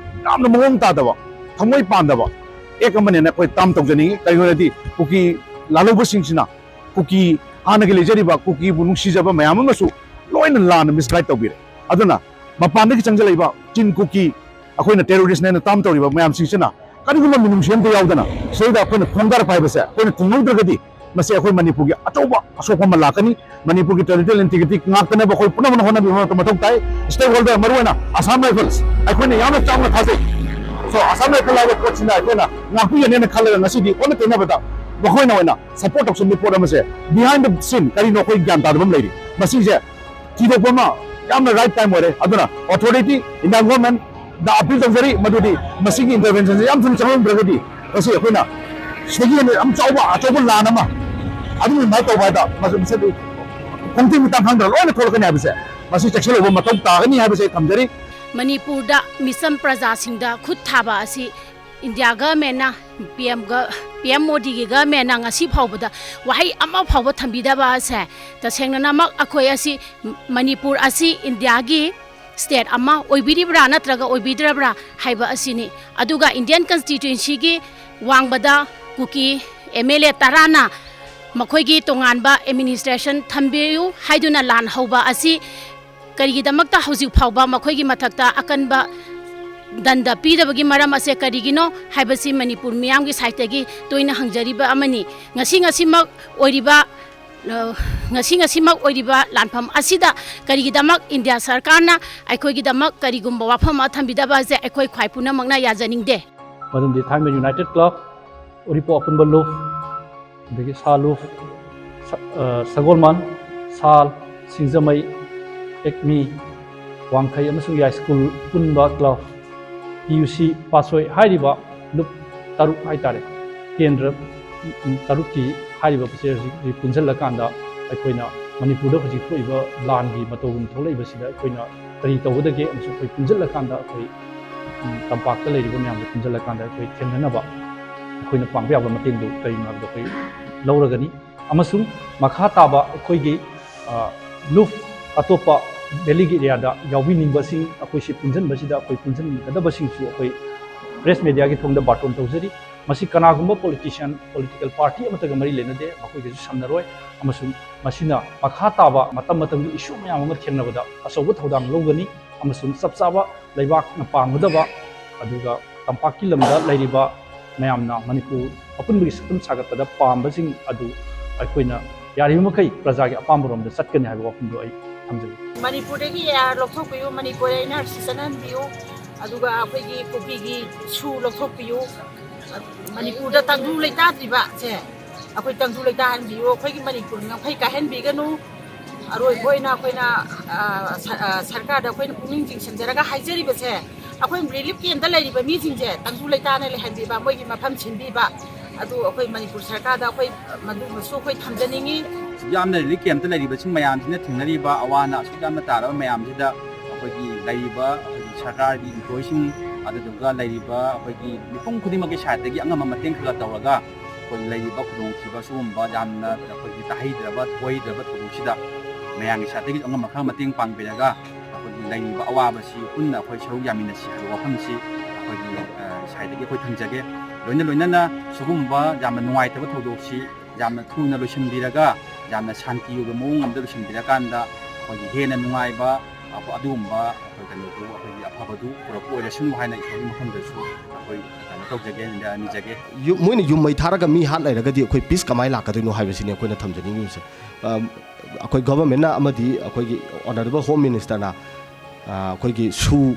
ꯌꯥꯝꯅ ꯃꯑꯣꯡ ꯇꯥꯗꯕ, ꯊꯃꯣꯏ ꯄꯥꯟꯗꯕ act ꯑꯃꯅꯦꯅ ꯑꯩꯈꯣꯏ term ꯇꯧꯖꯅꯤꯡꯉꯤ꯫ ꯀꯩꯒꯤꯅꯣ ꯍꯥꯏꯔꯗꯤ ꯀꯨꯀꯤ ꯂꯥꯜꯍꯧꯕꯁꯤꯡꯁꯤꯅ ꯀꯨꯀꯤ, ꯍꯥꯟꯅꯒꯤ ꯂꯩꯖꯔꯤꯕ ꯀꯨꯀꯤꯕꯨ ꯅꯨꯡꯁꯤꯖꯕ ꯃꯌꯥꯝ ꯑꯃꯁꯨ ꯂꯣꯏꯅ ꯂꯥꯟꯅ misguide ꯇꯧꯕꯤꯔꯦ꯫ ꯑꯗꯨꯅ ꯃꯄꯥꯟꯗꯒꯤ ꯆꯪꯁꯤꯜꯂꯛꯏꯕ ꯆꯤꯟ ꯀꯨꯀꯤ, ꯑꯩꯈꯣꯏꯅ terroristꯅꯦꯅ term ꯇꯧꯔꯤꯕ ꯃꯌꯥꯝꯁꯤꯡꯁꯤꯅ ꯀꯔꯤꯒꯨꯝꯕ ꯃꯤꯅꯨꯡꯁꯤ ꯑꯝꯇ ꯌꯥꯎꯗꯅ ꯁꯤꯗꯩꯗ ꯑꯩꯈꯣꯏꯅ ꯈꯣꯡꯗꯥꯔꯛꯄ ꯍꯥꯏꯕꯁꯦ ꯑꯩꯈꯣꯏꯅ ꯊꯤꯡꯍꯧꯗ꯭ꯔꯒꯗꯤ, ꯃꯁꯤ ꯑꯩꯈꯣꯏ ꯃꯅꯤꯄꯨꯔꯒꯤ ꯑꯆꯧꯕ ꯑꯁꯣꯛꯄ ꯑꯃ ꯂꯥꯛꯀꯅꯤ꯫ ꯃꯅꯤꯄꯨꯔꯒꯤ territorial integrity ꯉꯥꯛꯇꯅꯕ ꯑꯩꯈꯣꯏ ꯄꯨꯝꯅꯃꯛꯅ ꯍꯣꯠꯅꯕꯤꯕ ꯃꯊꯧ ꯇꯥꯏ꯫ Stakeholder, ꯃꯔꯨꯑꯣꯏꯅ Assam Rifles, ꯑꯩꯈꯣꯏꯅ ꯌꯥꯝꯅ ꯆꯥꯎꯅ ꯊꯥꯖꯩ꯫ So, Assam Rifle ꯍꯥꯏꯕ ꯄꯣꯠꯁꯤꯅ ꯑꯩꯈꯣꯏꯅ ꯉꯥꯛꯄꯤꯒꯅꯦꯅ ꯈꯜꯂꯒ ꯉꯁꯤꯗꯤ ꯑꯣꯟꯅ ꯇꯩꯅꯕꯗ ꯃꯈꯣꯏꯅ ꯑꯣꯏꯅ support ꯇꯧꯁꯤꯟꯕꯒꯤ ꯄꯣꯠ ꯑꯃꯁꯦ, behind the scene ꯀꯔꯤꯅꯣ ꯑꯩꯈꯣꯏ ꯒ꯭ꯌꯥꯟ ꯇꯥꯗꯕ ꯑꯃ ꯂꯩꯔꯤ꯫ ꯃꯁꯤꯁꯦ ꯊꯤꯗꯣꯛꯄ ꯑꯃ ꯌꯥꯝꯅ right time ꯑꯣꯏꯔꯦ꯫ ꯑꯗꯨꯅ authority, Indian government ꯗ appeal ꯇꯧꯖꯔꯤ, ꯃꯗꯨꯗꯤ ꯃꯁꯤꯒꯤ interventionꯁꯦ ꯌꯥꯝ ꯊꯨꯅ ꯆꯪꯍꯟꯗ꯭ꯔꯒꯗꯤ ꯉꯁꯤ ꯑꯩꯈꯣꯏꯅ ꯁꯤꯗꯒꯤ ꯍꯦꯟꯅ ꯌꯥꯝ ꯆꯥꯎꯕ, ꯑꯆꯧꯕ ꯂꯥꯟ ꯑꯃ ꯑꯗꯨꯝ ꯑꯗꯨꯃꯥꯏꯅ ꯇꯧꯕ ꯍꯥꯏꯗ ꯃꯁꯤ, ꯃꯁꯤꯗꯤ ꯈꯣꯡꯊꯦꯡ ꯃꯤꯇꯥꯡ ꯈꯪꯗꯅ ꯂꯣꯏꯅ ꯊꯣꯛꯂꯛꯀꯅꯤ ꯍꯥꯏꯕꯁꯦ, ꯃꯁꯤ ꯆꯦꯛꯁꯤꯜꯍꯧꯕ ꯃꯊꯧ ꯇꯥꯒꯅꯤ ꯍꯥꯏꯕꯁꯦ ꯑꯩ ꯊꯝꯖꯔꯤ꯫ ꯃꯅꯤꯄꯨꯔꯗ ꯃꯤꯆꯝ ꯄ꯭ꯔꯖꯥꯁꯤꯡꯗ ꯈꯨꯠ ꯊꯥꯕ ꯑꯁꯤ ꯏꯟꯗꯤꯌꯥ ꯒꯚꯔꯟꯃꯦꯟꯅ, ꯄꯤ ꯑꯦꯝ ꯒ-, ꯄꯤ ꯑꯦꯝ ꯃꯣꯗꯤꯒꯤ ꯒꯚꯔꯟꯃꯦꯟꯅ ꯉꯁꯤ ꯐꯥꯎꯕꯗ ꯋꯥꯍꯩ ꯑꯃ ꯐꯥꯎꯕ ꯊꯝꯕꯤꯗꯕ ꯑꯁꯦ, ꯇꯁꯦꯡꯅꯃꯛ ꯑꯩꯈꯣꯏ ꯑꯁꯤ, ꯃꯅꯤꯄꯨꯔ ꯑꯁꯤ ꯏꯟꯗꯤꯌꯥꯒꯤ ꯁ꯭ꯇꯦꯠ ꯑꯃ ꯑꯣꯏꯕꯤꯔꯤꯕ꯭ꯔꯥ ꯅꯠꯇ꯭ꯔꯒ ꯑꯣꯏꯕꯤꯗ꯭ꯔꯕ꯭ꯔꯥ ꯍꯥꯏꯕ ꯑꯁꯤꯅꯤ꯫ ꯑꯗꯨꯒ ꯏꯟꯗꯤꯌꯟ ꯀꯟꯁꯇꯤꯇ꯭ꯌꯨꯟꯁꯤꯒꯤ ꯋꯥꯡꯃꯗ ꯀꯨꯀꯤ ꯑꯦꯝ ꯑꯦꯜ ꯑꯦ ꯇꯔꯥꯅ ꯃꯈꯣꯏꯒꯤ ꯇꯣꯉꯥꯟꯕ ꯑꯦꯗꯃꯤꯅꯤꯁꯇ꯭ꯔꯦꯁꯟ ꯊꯝꯕꯤꯌꯨ ꯍꯥꯏꯗꯨꯅ ꯂꯥꯟ ꯍꯧꯕ ꯑꯁꯤ ꯀꯔꯤꯒꯤꯗꯃꯛꯇ ꯍꯧꯖꯤꯛ ꯐꯥꯎꯕ ꯃꯈꯣꯏꯒꯤ ꯃꯊꯛꯇ ꯑꯀꯟꯕ ꯗꯟꯗ ꯄꯤꯗꯕꯒꯤ ꯃꯔꯝ ꯑꯁꯦ ꯀꯔꯤꯒꯤꯅꯣ ꯍꯥꯏꯕꯁꯤ ꯃꯅꯤꯄꯨꯔ ꯃꯤꯌꯥꯝꯒꯤ ꯁꯥꯏꯠꯇꯒꯤ ꯇꯣꯏꯅ ꯍꯪꯖꯔꯤꯕ ꯑꯃꯅꯤ꯫ ꯉꯁꯤ ꯉꯁꯤꯃꯛ ꯑꯣꯏꯔꯤꯕ, ꯑ, ꯉꯁꯤ ꯉꯁꯤꯃꯛ ꯑꯣꯏꯔꯤꯕ ꯂꯥꯟꯐꯝ ꯑꯁꯤꯗ ꯀꯔꯤꯒꯤꯗꯃꯛ ꯏꯟꯗꯤꯌꯥ ꯁꯔꯀꯥꯔꯅ ꯑꯩꯈꯣꯏꯒꯤꯗꯃꯛ ꯀꯔꯤꯒꯨꯝꯕ ꯋꯥꯐꯝ ꯑꯃ ꯊꯝꯕꯤꯗꯕ ꯑꯁꯦ ꯑꯩꯈꯣꯏ ꯈ꯭ꯋꯥꯏ ꯄꯨꯝꯅꯃꯛꯅ ꯌꯥꯖꯅꯤꯡꯗꯦ꯫ ꯃꯔꯝꯗꯤ ꯊꯥꯏꯅ ꯌꯨꯅꯥꯏꯇꯦꯗ ꯀ꯭ꯂꯕ, ꯎꯔꯤꯄꯣꯛ ꯑꯄꯨꯟꯕ ꯂꯨꯞ, ꯑꯗꯒꯤ ꯁꯥ ꯂꯨꯞ, ꯁ-, ꯑ, ꯁꯒꯣꯜꯃꯟ, ꯁꯥꯜ, ꯁꯤꯡꯖꯃꯩ, ꯑꯦꯛꯃꯤ, ꯋꯥꯡꯈꯩ ꯑꯃꯁꯨꯡ ꯌꯥꯏꯁ꯭ꯀꯨꯜ ꯄꯨꯟꯕ ꯀ꯭ꯂꯕ, ꯇꯤ ꯌꯨ ꯁꯤ ꯄꯥꯠꯁꯣꯏ ꯍꯥꯏꯔꯤꯕ ꯂꯨꯞ ꯇꯔꯨꯛ ꯍꯥꯏꯇꯥꯔꯦ, ꯀꯦꯟꯗ꯭ꯔ, ꯎꯝ, ꯇꯔꯨꯛꯀꯤ ꯍꯥꯏꯔꯤꯕ ꯄꯨꯝꯁꯦ ꯍꯧꯖꯤꯛ, ꯍꯧꯖꯤꯛ ꯄꯨꯟꯁꯤꯜꯂꯀꯥꯟꯗ ꯑꯩꯈꯣꯏꯅ ꯃꯅꯤꯄꯨꯔꯗ ꯍꯧꯖꯤꯛ ꯊꯣꯛꯏꯕ ꯂꯥꯟꯒꯤ ꯃꯇꯧꯒꯨꯝ ꯊꯣꯛꯂꯛꯏꯕꯁꯤꯗ ꯑꯩꯈꯣꯏꯅ ꯀꯔꯤ ꯇꯧꯒꯗꯒꯦ ꯑꯃꯁꯨꯡ ꯑꯩꯈꯣꯏ ꯄꯨꯟꯁꯤꯜꯂꯀꯥꯟꯗ ꯑꯩꯈꯣꯏ, ꯎꯝ, ꯇꯝꯄꯥꯛꯇ ꯂꯩꯔꯤꯕ ꯃꯌꯥꯝꯁꯦ ꯄꯨꯟꯁꯤꯜꯂꯀꯥꯟꯗ ꯑꯩꯈꯣꯏ ꯊꯦꯡꯅꯅꯕ ꯑꯩꯈꯣꯏꯅ ꯄꯥꯡꯕ ꯌꯥꯕ ꯃꯇꯦꯡꯗꯨ ꯀꯔꯤꯅꯣ ꯍꯥꯏꯕꯗꯣ ꯑꯩꯈꯣꯏ ꯂꯧꯔꯒꯅꯤ꯫ ꯑꯃꯁꯨꯡ ꯃꯈꯥ ꯇꯥꯕ ꯑꯩꯈꯣꯏꯒꯤ, ꯑ, ꯂꯨꯞ ꯑꯇꯣꯞꯄ ꯚꯦꯂꯤꯒꯤ ꯑꯦꯔꯤꯌꯥꯗ ꯌꯥꯎꯕꯤꯅꯤꯡꯕꯁꯤꯡ ꯑꯩꯈꯣꯏꯁꯤ ꯄꯨꯟꯁꯤꯟꯕꯁꯤꯗ ꯑꯩꯈꯣꯏ ꯄꯨꯟꯁꯤꯟꯒꯗꯕꯁꯤꯡꯁꯨ ꯑꯩꯈꯣꯏ ꯄ꯭ꯔꯦꯁ ꯃꯦꯗꯤꯌꯥꯒꯤ ꯊꯣꯡꯗ ꯕꯥꯔꯇꯣꯟ ꯇꯧꯖꯔꯤ꯫ ꯃꯁꯤ ꯀꯅꯥꯒꯨꯝꯕ ꯄꯣꯂꯤꯇꯤꯁꯤꯌꯥꯟ, ꯄꯣꯂꯤꯇꯤꯀꯦꯜ ꯄꯥꯔꯇꯤ ꯑꯃꯠꯇꯒ ꯃꯔꯤ ꯂꯩꯅꯗꯦ, ꯃꯈꯣꯏꯒꯁꯨ ꯁꯝꯅꯔꯣꯏ꯫ ꯑꯃꯁꯨꯡ ꯃꯁꯤꯅ ꯃꯈꯥ ꯇꯥꯕ ꯃꯇꯝ ꯃꯇꯝꯒꯤ ꯏꯁꯨ ꯃꯌꯥꯝ ꯑꯃ ꯊꯦꯡꯅꯕꯗ ꯑꯆꯧꯕ ꯊꯧꯗꯥꯡ ꯂꯧꯒꯅꯤ꯫ ꯑꯃꯁꯨꯡ ꯆꯞ ꯆꯥꯕ ꯂꯩꯕꯥꯛꯅ ꯄꯥꯝꯒꯗꯕ, ꯑꯗꯨꯒ ꯇꯝꯄꯥꯛꯀꯤ ꯂꯝꯗ ꯂꯩꯔꯤꯕ ꯃꯌꯥꯝꯅ ꯃꯅꯤꯄꯨꯔ ꯑꯄꯨꯟꯕꯒꯤ ꯁꯛꯇꯝ ꯁꯥꯒꯠꯄꯗ ꯄꯥꯝꯕꯁꯤꯡ ꯑꯗꯨ ꯑꯩꯈꯣꯏꯅ ꯌꯥꯔꯤꯕ ꯃꯈꯩ ꯄ꯭ꯔꯖꯥꯒꯤ ꯑꯄꯥꯝꯕꯔꯣꯝꯗ ꯆꯠꯀꯅꯤ ꯍꯥꯏꯕ ꯋꯥꯐꯝꯗꯨ ꯑꯩ ꯊꯝꯖꯒꯦ꯫ ꯃꯅꯤꯄꯨꯔꯗꯒꯤ ꯑꯦ ꯑꯥꯔ ꯂꯧꯊꯣꯛꯄꯤꯌꯨ, ꯃꯅꯤꯄꯨꯔ ꯑꯦꯟ ꯑꯥꯔ ꯁꯤ ꯆꯠꯅꯍꯟꯕꯤꯌꯨ, ꯑꯗꯨꯒ ꯑꯩꯈꯣꯏꯒꯤ ꯀꯨꯀꯤꯒꯤ ꯁꯨ ꯂꯧꯊꯣꯛꯄꯤꯌꯨ, ꯃꯅꯤꯄꯨꯔꯗ ꯇꯪꯗꯨ ꯂꯩꯇꯥꯗ꯭ꯔꯤꯕꯁꯦ ꯑꯩꯈꯣꯏ ꯇꯪꯗꯨ ꯂꯩꯇꯥꯍꯟꯕꯤꯌꯨ, ꯑꯩꯈꯣꯏꯒꯤ ꯃꯅꯤꯄꯨꯔ ꯉꯝꯈꯩ ꯀꯥꯏꯍꯟꯕꯤꯒꯅꯨ꯫ ꯑꯔꯣꯏꯕ ꯑꯣꯏꯅ ꯑꯩꯈꯣꯏꯅ, ꯑ, ꯁ-, ꯑ, ꯁꯔꯀꯥꯔꯗ ꯑꯩꯈꯣꯏꯅ ꯄꯨꯛꯅꯤꯡ ꯆꯤꯡꯁꯤꯟꯖꯔꯒ ꯍꯥꯏꯖꯔꯤꯕꯁꯦ, ꯑꯩꯈꯣꯏ ꯔꯤꯂꯤꯐ ꯀꯦꯝꯞꯇ ꯂꯩꯔꯤꯕ ꯃꯤꯁꯤꯡꯁꯦ ꯇꯪꯗꯨ ꯂꯩꯇꯥꯅ ꯂꯩꯍꯟꯕꯤꯕ, ꯃꯣꯏꯒꯤ ꯃꯐꯝ ꯁꯤꯟꯕꯤꯕ, ꯑꯗꯨ ꯑꯩꯈꯣꯏ ꯃꯅꯤꯄꯨꯔ ꯁꯔꯀꯥꯔꯗ ꯑꯩꯈꯣꯏ ꯃꯗꯨꯃꯁꯨ ꯑꯩꯈꯣꯏ ꯊꯝꯖꯅꯤꯡꯉꯤ꯫ ꯑꯁꯨꯛ ꯌꯥꯝꯅ ꯔꯤꯂꯤꯐ ꯀꯦꯝꯞꯇ ꯂꯩꯔꯤꯕꯁꯤꯡ ꯃꯌꯥꯝꯁꯤꯅ ꯊꯦꯡꯅꯔꯤꯕ ꯑꯋꯥ ꯑꯅꯥ ꯑꯁꯨꯛ ꯌꯥꯝꯅ ꯇꯥꯔꯕ ꯃꯌꯥꯝꯁꯤꯗ ꯑꯩꯈꯣꯏꯒꯤ ꯂꯩꯔꯤꯕ ꯑꯩꯈꯣꯏꯒꯤ ꯁꯔꯀꯥꯔꯒꯤ ꯏꯝꯄ꯭ꯂꯣꯌꯤꯁꯤꯡ, ꯑꯗꯨꯗꯨꯒ ꯂꯩꯔꯤꯕ ꯑꯩꯈꯣꯏꯒꯤ ꯃꯤꯄꯨꯝ ꯈꯨꯗꯤꯡꯃꯛꯀꯤ ꯁꯥꯏꯠꯇꯒꯤ ꯑꯉꯝꯕ ꯃꯇꯦꯡ ꯈꯔ ꯈꯔ ꯇꯧꯔꯒ, ꯑꯩꯈꯣꯏ ꯂꯩꯔꯤꯕ ꯈꯨꯗꯣꯡꯊꯤꯕ ꯁꯤꯒꯨꯝꯕ ꯌꯥꯝꯅ ꯑꯩꯈꯣꯏꯒꯤ ꯇꯥꯍꯩꯗ꯭ꯔꯕ ꯊꯣꯛꯍꯩꯗ꯭ꯔꯕ ꯊꯧꯗꯣꯛꯁꯤꯗ ꯃꯌꯥꯝꯒꯤ ꯁꯥꯏꯠꯇꯒꯤ ꯑꯉꯝꯕ ꯈꯔ ꯃꯇꯦꯡ ꯄꯥꯡꯕꯤꯔꯒ, ꯑꯩꯈꯣꯏꯒꯤ ꯂꯩꯔꯤꯕ ꯑꯋꯥꯕꯁꯤ ꯄꯨꯟꯅ ꯑꯩꯈꯣꯏ ꯁꯔꯨꯛ ꯌꯥꯃꯤꯟꯅꯁꯤ ꯍꯥꯏꯕ ꯋꯥꯐꯝꯁꯤ ꯑꯩꯈꯣꯏꯒꯤ, ꯑ, ꯁꯥꯏꯠꯇꯒꯤ ꯑꯩꯈꯣꯏ ꯊꯝꯖꯒꯦ꯫ ꯂꯣꯏꯅ ꯂꯣꯏꯅꯅ ꯁꯤꯒꯨꯝꯕ ꯌꯥꯝꯅ ꯅꯨꯡꯉꯥꯏꯇꯕ ꯊꯧꯗꯣꯛꯁꯤ ꯌꯥꯝꯅ ꯊꯨꯅ ꯂꯣꯏꯁꯤꯟꯕꯤꯔꯒ, ꯌꯥꯝꯅ ꯁꯥꯟꯇꯤ ꯑꯣꯏꯕ ꯃꯑꯣꯡ ꯑꯃꯗ ꯂꯣꯏꯁꯤꯟꯕꯤꯔꯀꯥꯟꯗ, ꯑꯩꯈꯣꯏꯒꯤ ꯍꯦꯟꯅ ꯅꯨꯡꯉꯥꯏꯕ, ꯑꯗꯨꯒꯨꯝꯕ ꯑꯩꯈꯣꯏ ꯀꯩꯅꯣꯗꯨ, ꯑꯩꯈꯣꯏꯒꯤ ꯑꯐꯕꯗꯨ ꯄꯨꯔꯛꯄ ꯑꯣꯏꯔꯁꯅꯨ ꯍꯥꯏꯅ ꯏꯁꯣꯔꯒꯤ ꯃꯐꯝꯗꯁꯨ ꯑꯩꯈꯣꯏ ꯀꯩꯅꯣ ꯇꯧꯖꯒꯦ, ꯅꯤꯖꯒꯦ꯫ ꯌꯨꯝ- ꯃꯣꯏꯅ ꯌꯨꯝ ꯃꯩ ꯊꯥꯔꯒ ꯃꯤ ꯍꯥꯠ ꯂꯩꯔꯒꯗꯤ ꯑꯩꯈꯣꯏ ꯄꯤꯁ ꯀꯃꯥꯏꯅ ꯂꯥꯛꯀꯗꯣꯏꯅꯣ ꯍꯥꯏꯕꯁꯤꯅꯤ ꯑꯩꯈꯣꯏꯅ ꯊꯝꯖꯅꯤꯡꯉꯤꯕꯁꯦ꯫ ꯑꯝ, ꯑꯩꯈꯣꯏ ꯒꯣꯚꯔꯟꯃꯦꯟꯠꯅ ꯑꯃꯗꯤ ꯑꯩꯈꯣꯏꯒꯤ ꯑꯣꯅꯔꯦꯕꯜ ꯍꯣꯝ ꯃꯤꯅꯤꯁꯇꯔꯅ, ꯑ, ꯑꯩꯈꯣꯏꯒꯤ ꯁꯨ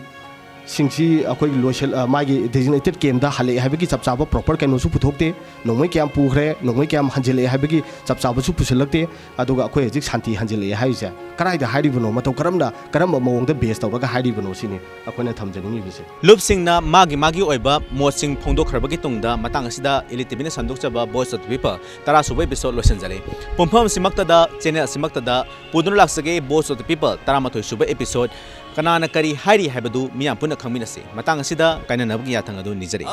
ꯁꯤꯡꯁꯤ ꯑꯩꯈꯣꯏꯒꯤ ꯂꯣꯏꯁꯤꯜ- ꯑ, ꯃꯥꯒꯤ ꯗꯦꯖꯤꯒꯅꯦꯇꯦꯗ ꯀꯦꯝꯗ ꯍꯜꯂꯛꯑꯦ ꯍꯥꯏꯕꯒꯤ ꯆꯞ ꯆꯥꯕ ꯄ꯭ꯔꯣꯄꯔ ꯀꯩꯅꯣꯁꯨ ꯄꯨꯊꯣꯛꯇꯦ꯫ ꯅꯣꯡꯃꯩ ꯀꯌꯥꯝ ꯄꯨꯈ꯭ꯔꯦ, ꯅꯣꯡꯃꯩ ꯀꯌꯥꯝ ꯍꯟꯖꯤꯜꯂꯛꯑꯦ ꯍꯥꯏꯕꯒꯤ ꯆꯞ ꯆꯥꯕꯁꯨ ꯄꯨꯁꯤꯜꯂꯛꯇꯦ꯫ ꯑꯗꯨꯒ ꯑꯩꯈꯣꯏ ꯍꯧꯖꯤꯛ ꯁꯥꯟꯇꯤ ꯍꯟꯖꯤꯜꯂꯛꯑꯦ ꯍꯥꯏꯔꯤꯁꯦ ꯀꯗꯥꯏꯗ ꯍꯥꯏꯔꯤꯕꯅꯣ, ꯃꯇꯧ ꯀꯔꯝꯅ, ꯀꯔꯝꯕ ꯃꯑꯣꯡꯗ ꯕꯦꯖ ꯇꯧꯔꯒ ꯍꯥꯏꯔꯤꯕꯅꯣ ꯁꯤꯅꯤ ꯑꯩꯈꯣꯏꯅ ꯊꯝꯖꯅꯤꯡꯉꯤꯕꯁꯦ꯫ ꯂꯨꯞꯁꯤꯡꯅ ꯃꯥꯒꯤ ꯃꯥꯒꯤ ꯑꯣꯏꯕ ꯃꯣꯠꯁꯤꯡ ꯐꯣꯡꯗꯣꯛꯈ꯭ꯔꯕꯒꯤ ꯇꯨꯡꯗ, ꯃꯇꯥꯡ ꯑꯁꯤꯗ ꯏꯂꯤꯠ ꯇꯤꯚꯤꯅ ꯁꯟꯗꯣꯛꯆꯕ ꯚꯣꯏꯁ ꯑꯣꯐ ꯗ ꯄꯤꯄꯜ ꯇꯔꯥ ꯁꯨꯕ ꯏꯄꯤꯁꯣꯗ ꯂꯣꯏꯁꯤꯟꯖꯔꯦ꯫ ꯄꯨꯡꯐꯝ ꯑꯁꯤꯃꯛꯇꯗ, ꯆꯦꯅꯦꯜ ꯑꯁꯤꯃꯛꯇꯗ ꯄꯨꯗꯨꯅ ꯂꯥꯛꯆꯒꯦ ꯚꯣꯏꯁ ꯑꯣꯐ ꯗ ꯄꯤꯄꯜ ꯇꯔꯥꯃꯥꯊꯣꯏ ꯁꯨꯕ ꯏꯄꯤꯁꯣꯗ꯫ ꯀꯅꯥꯅ ꯀꯔꯤ ꯍꯥꯏꯔꯤ ꯍꯥꯏꯕꯗꯨ ꯃꯤꯌꯥꯝ ꯄꯨꯟꯅ ꯈꯪꯃꯤꯟꯅꯁꯤ꯫ ꯃꯇꯥꯡ ꯑꯁꯤꯗ ꯀꯥꯏꯅꯅꯕꯒꯤ ꯌꯥꯊꯪ ꯑꯗꯨ ꯅꯤꯖꯔꯤ꯫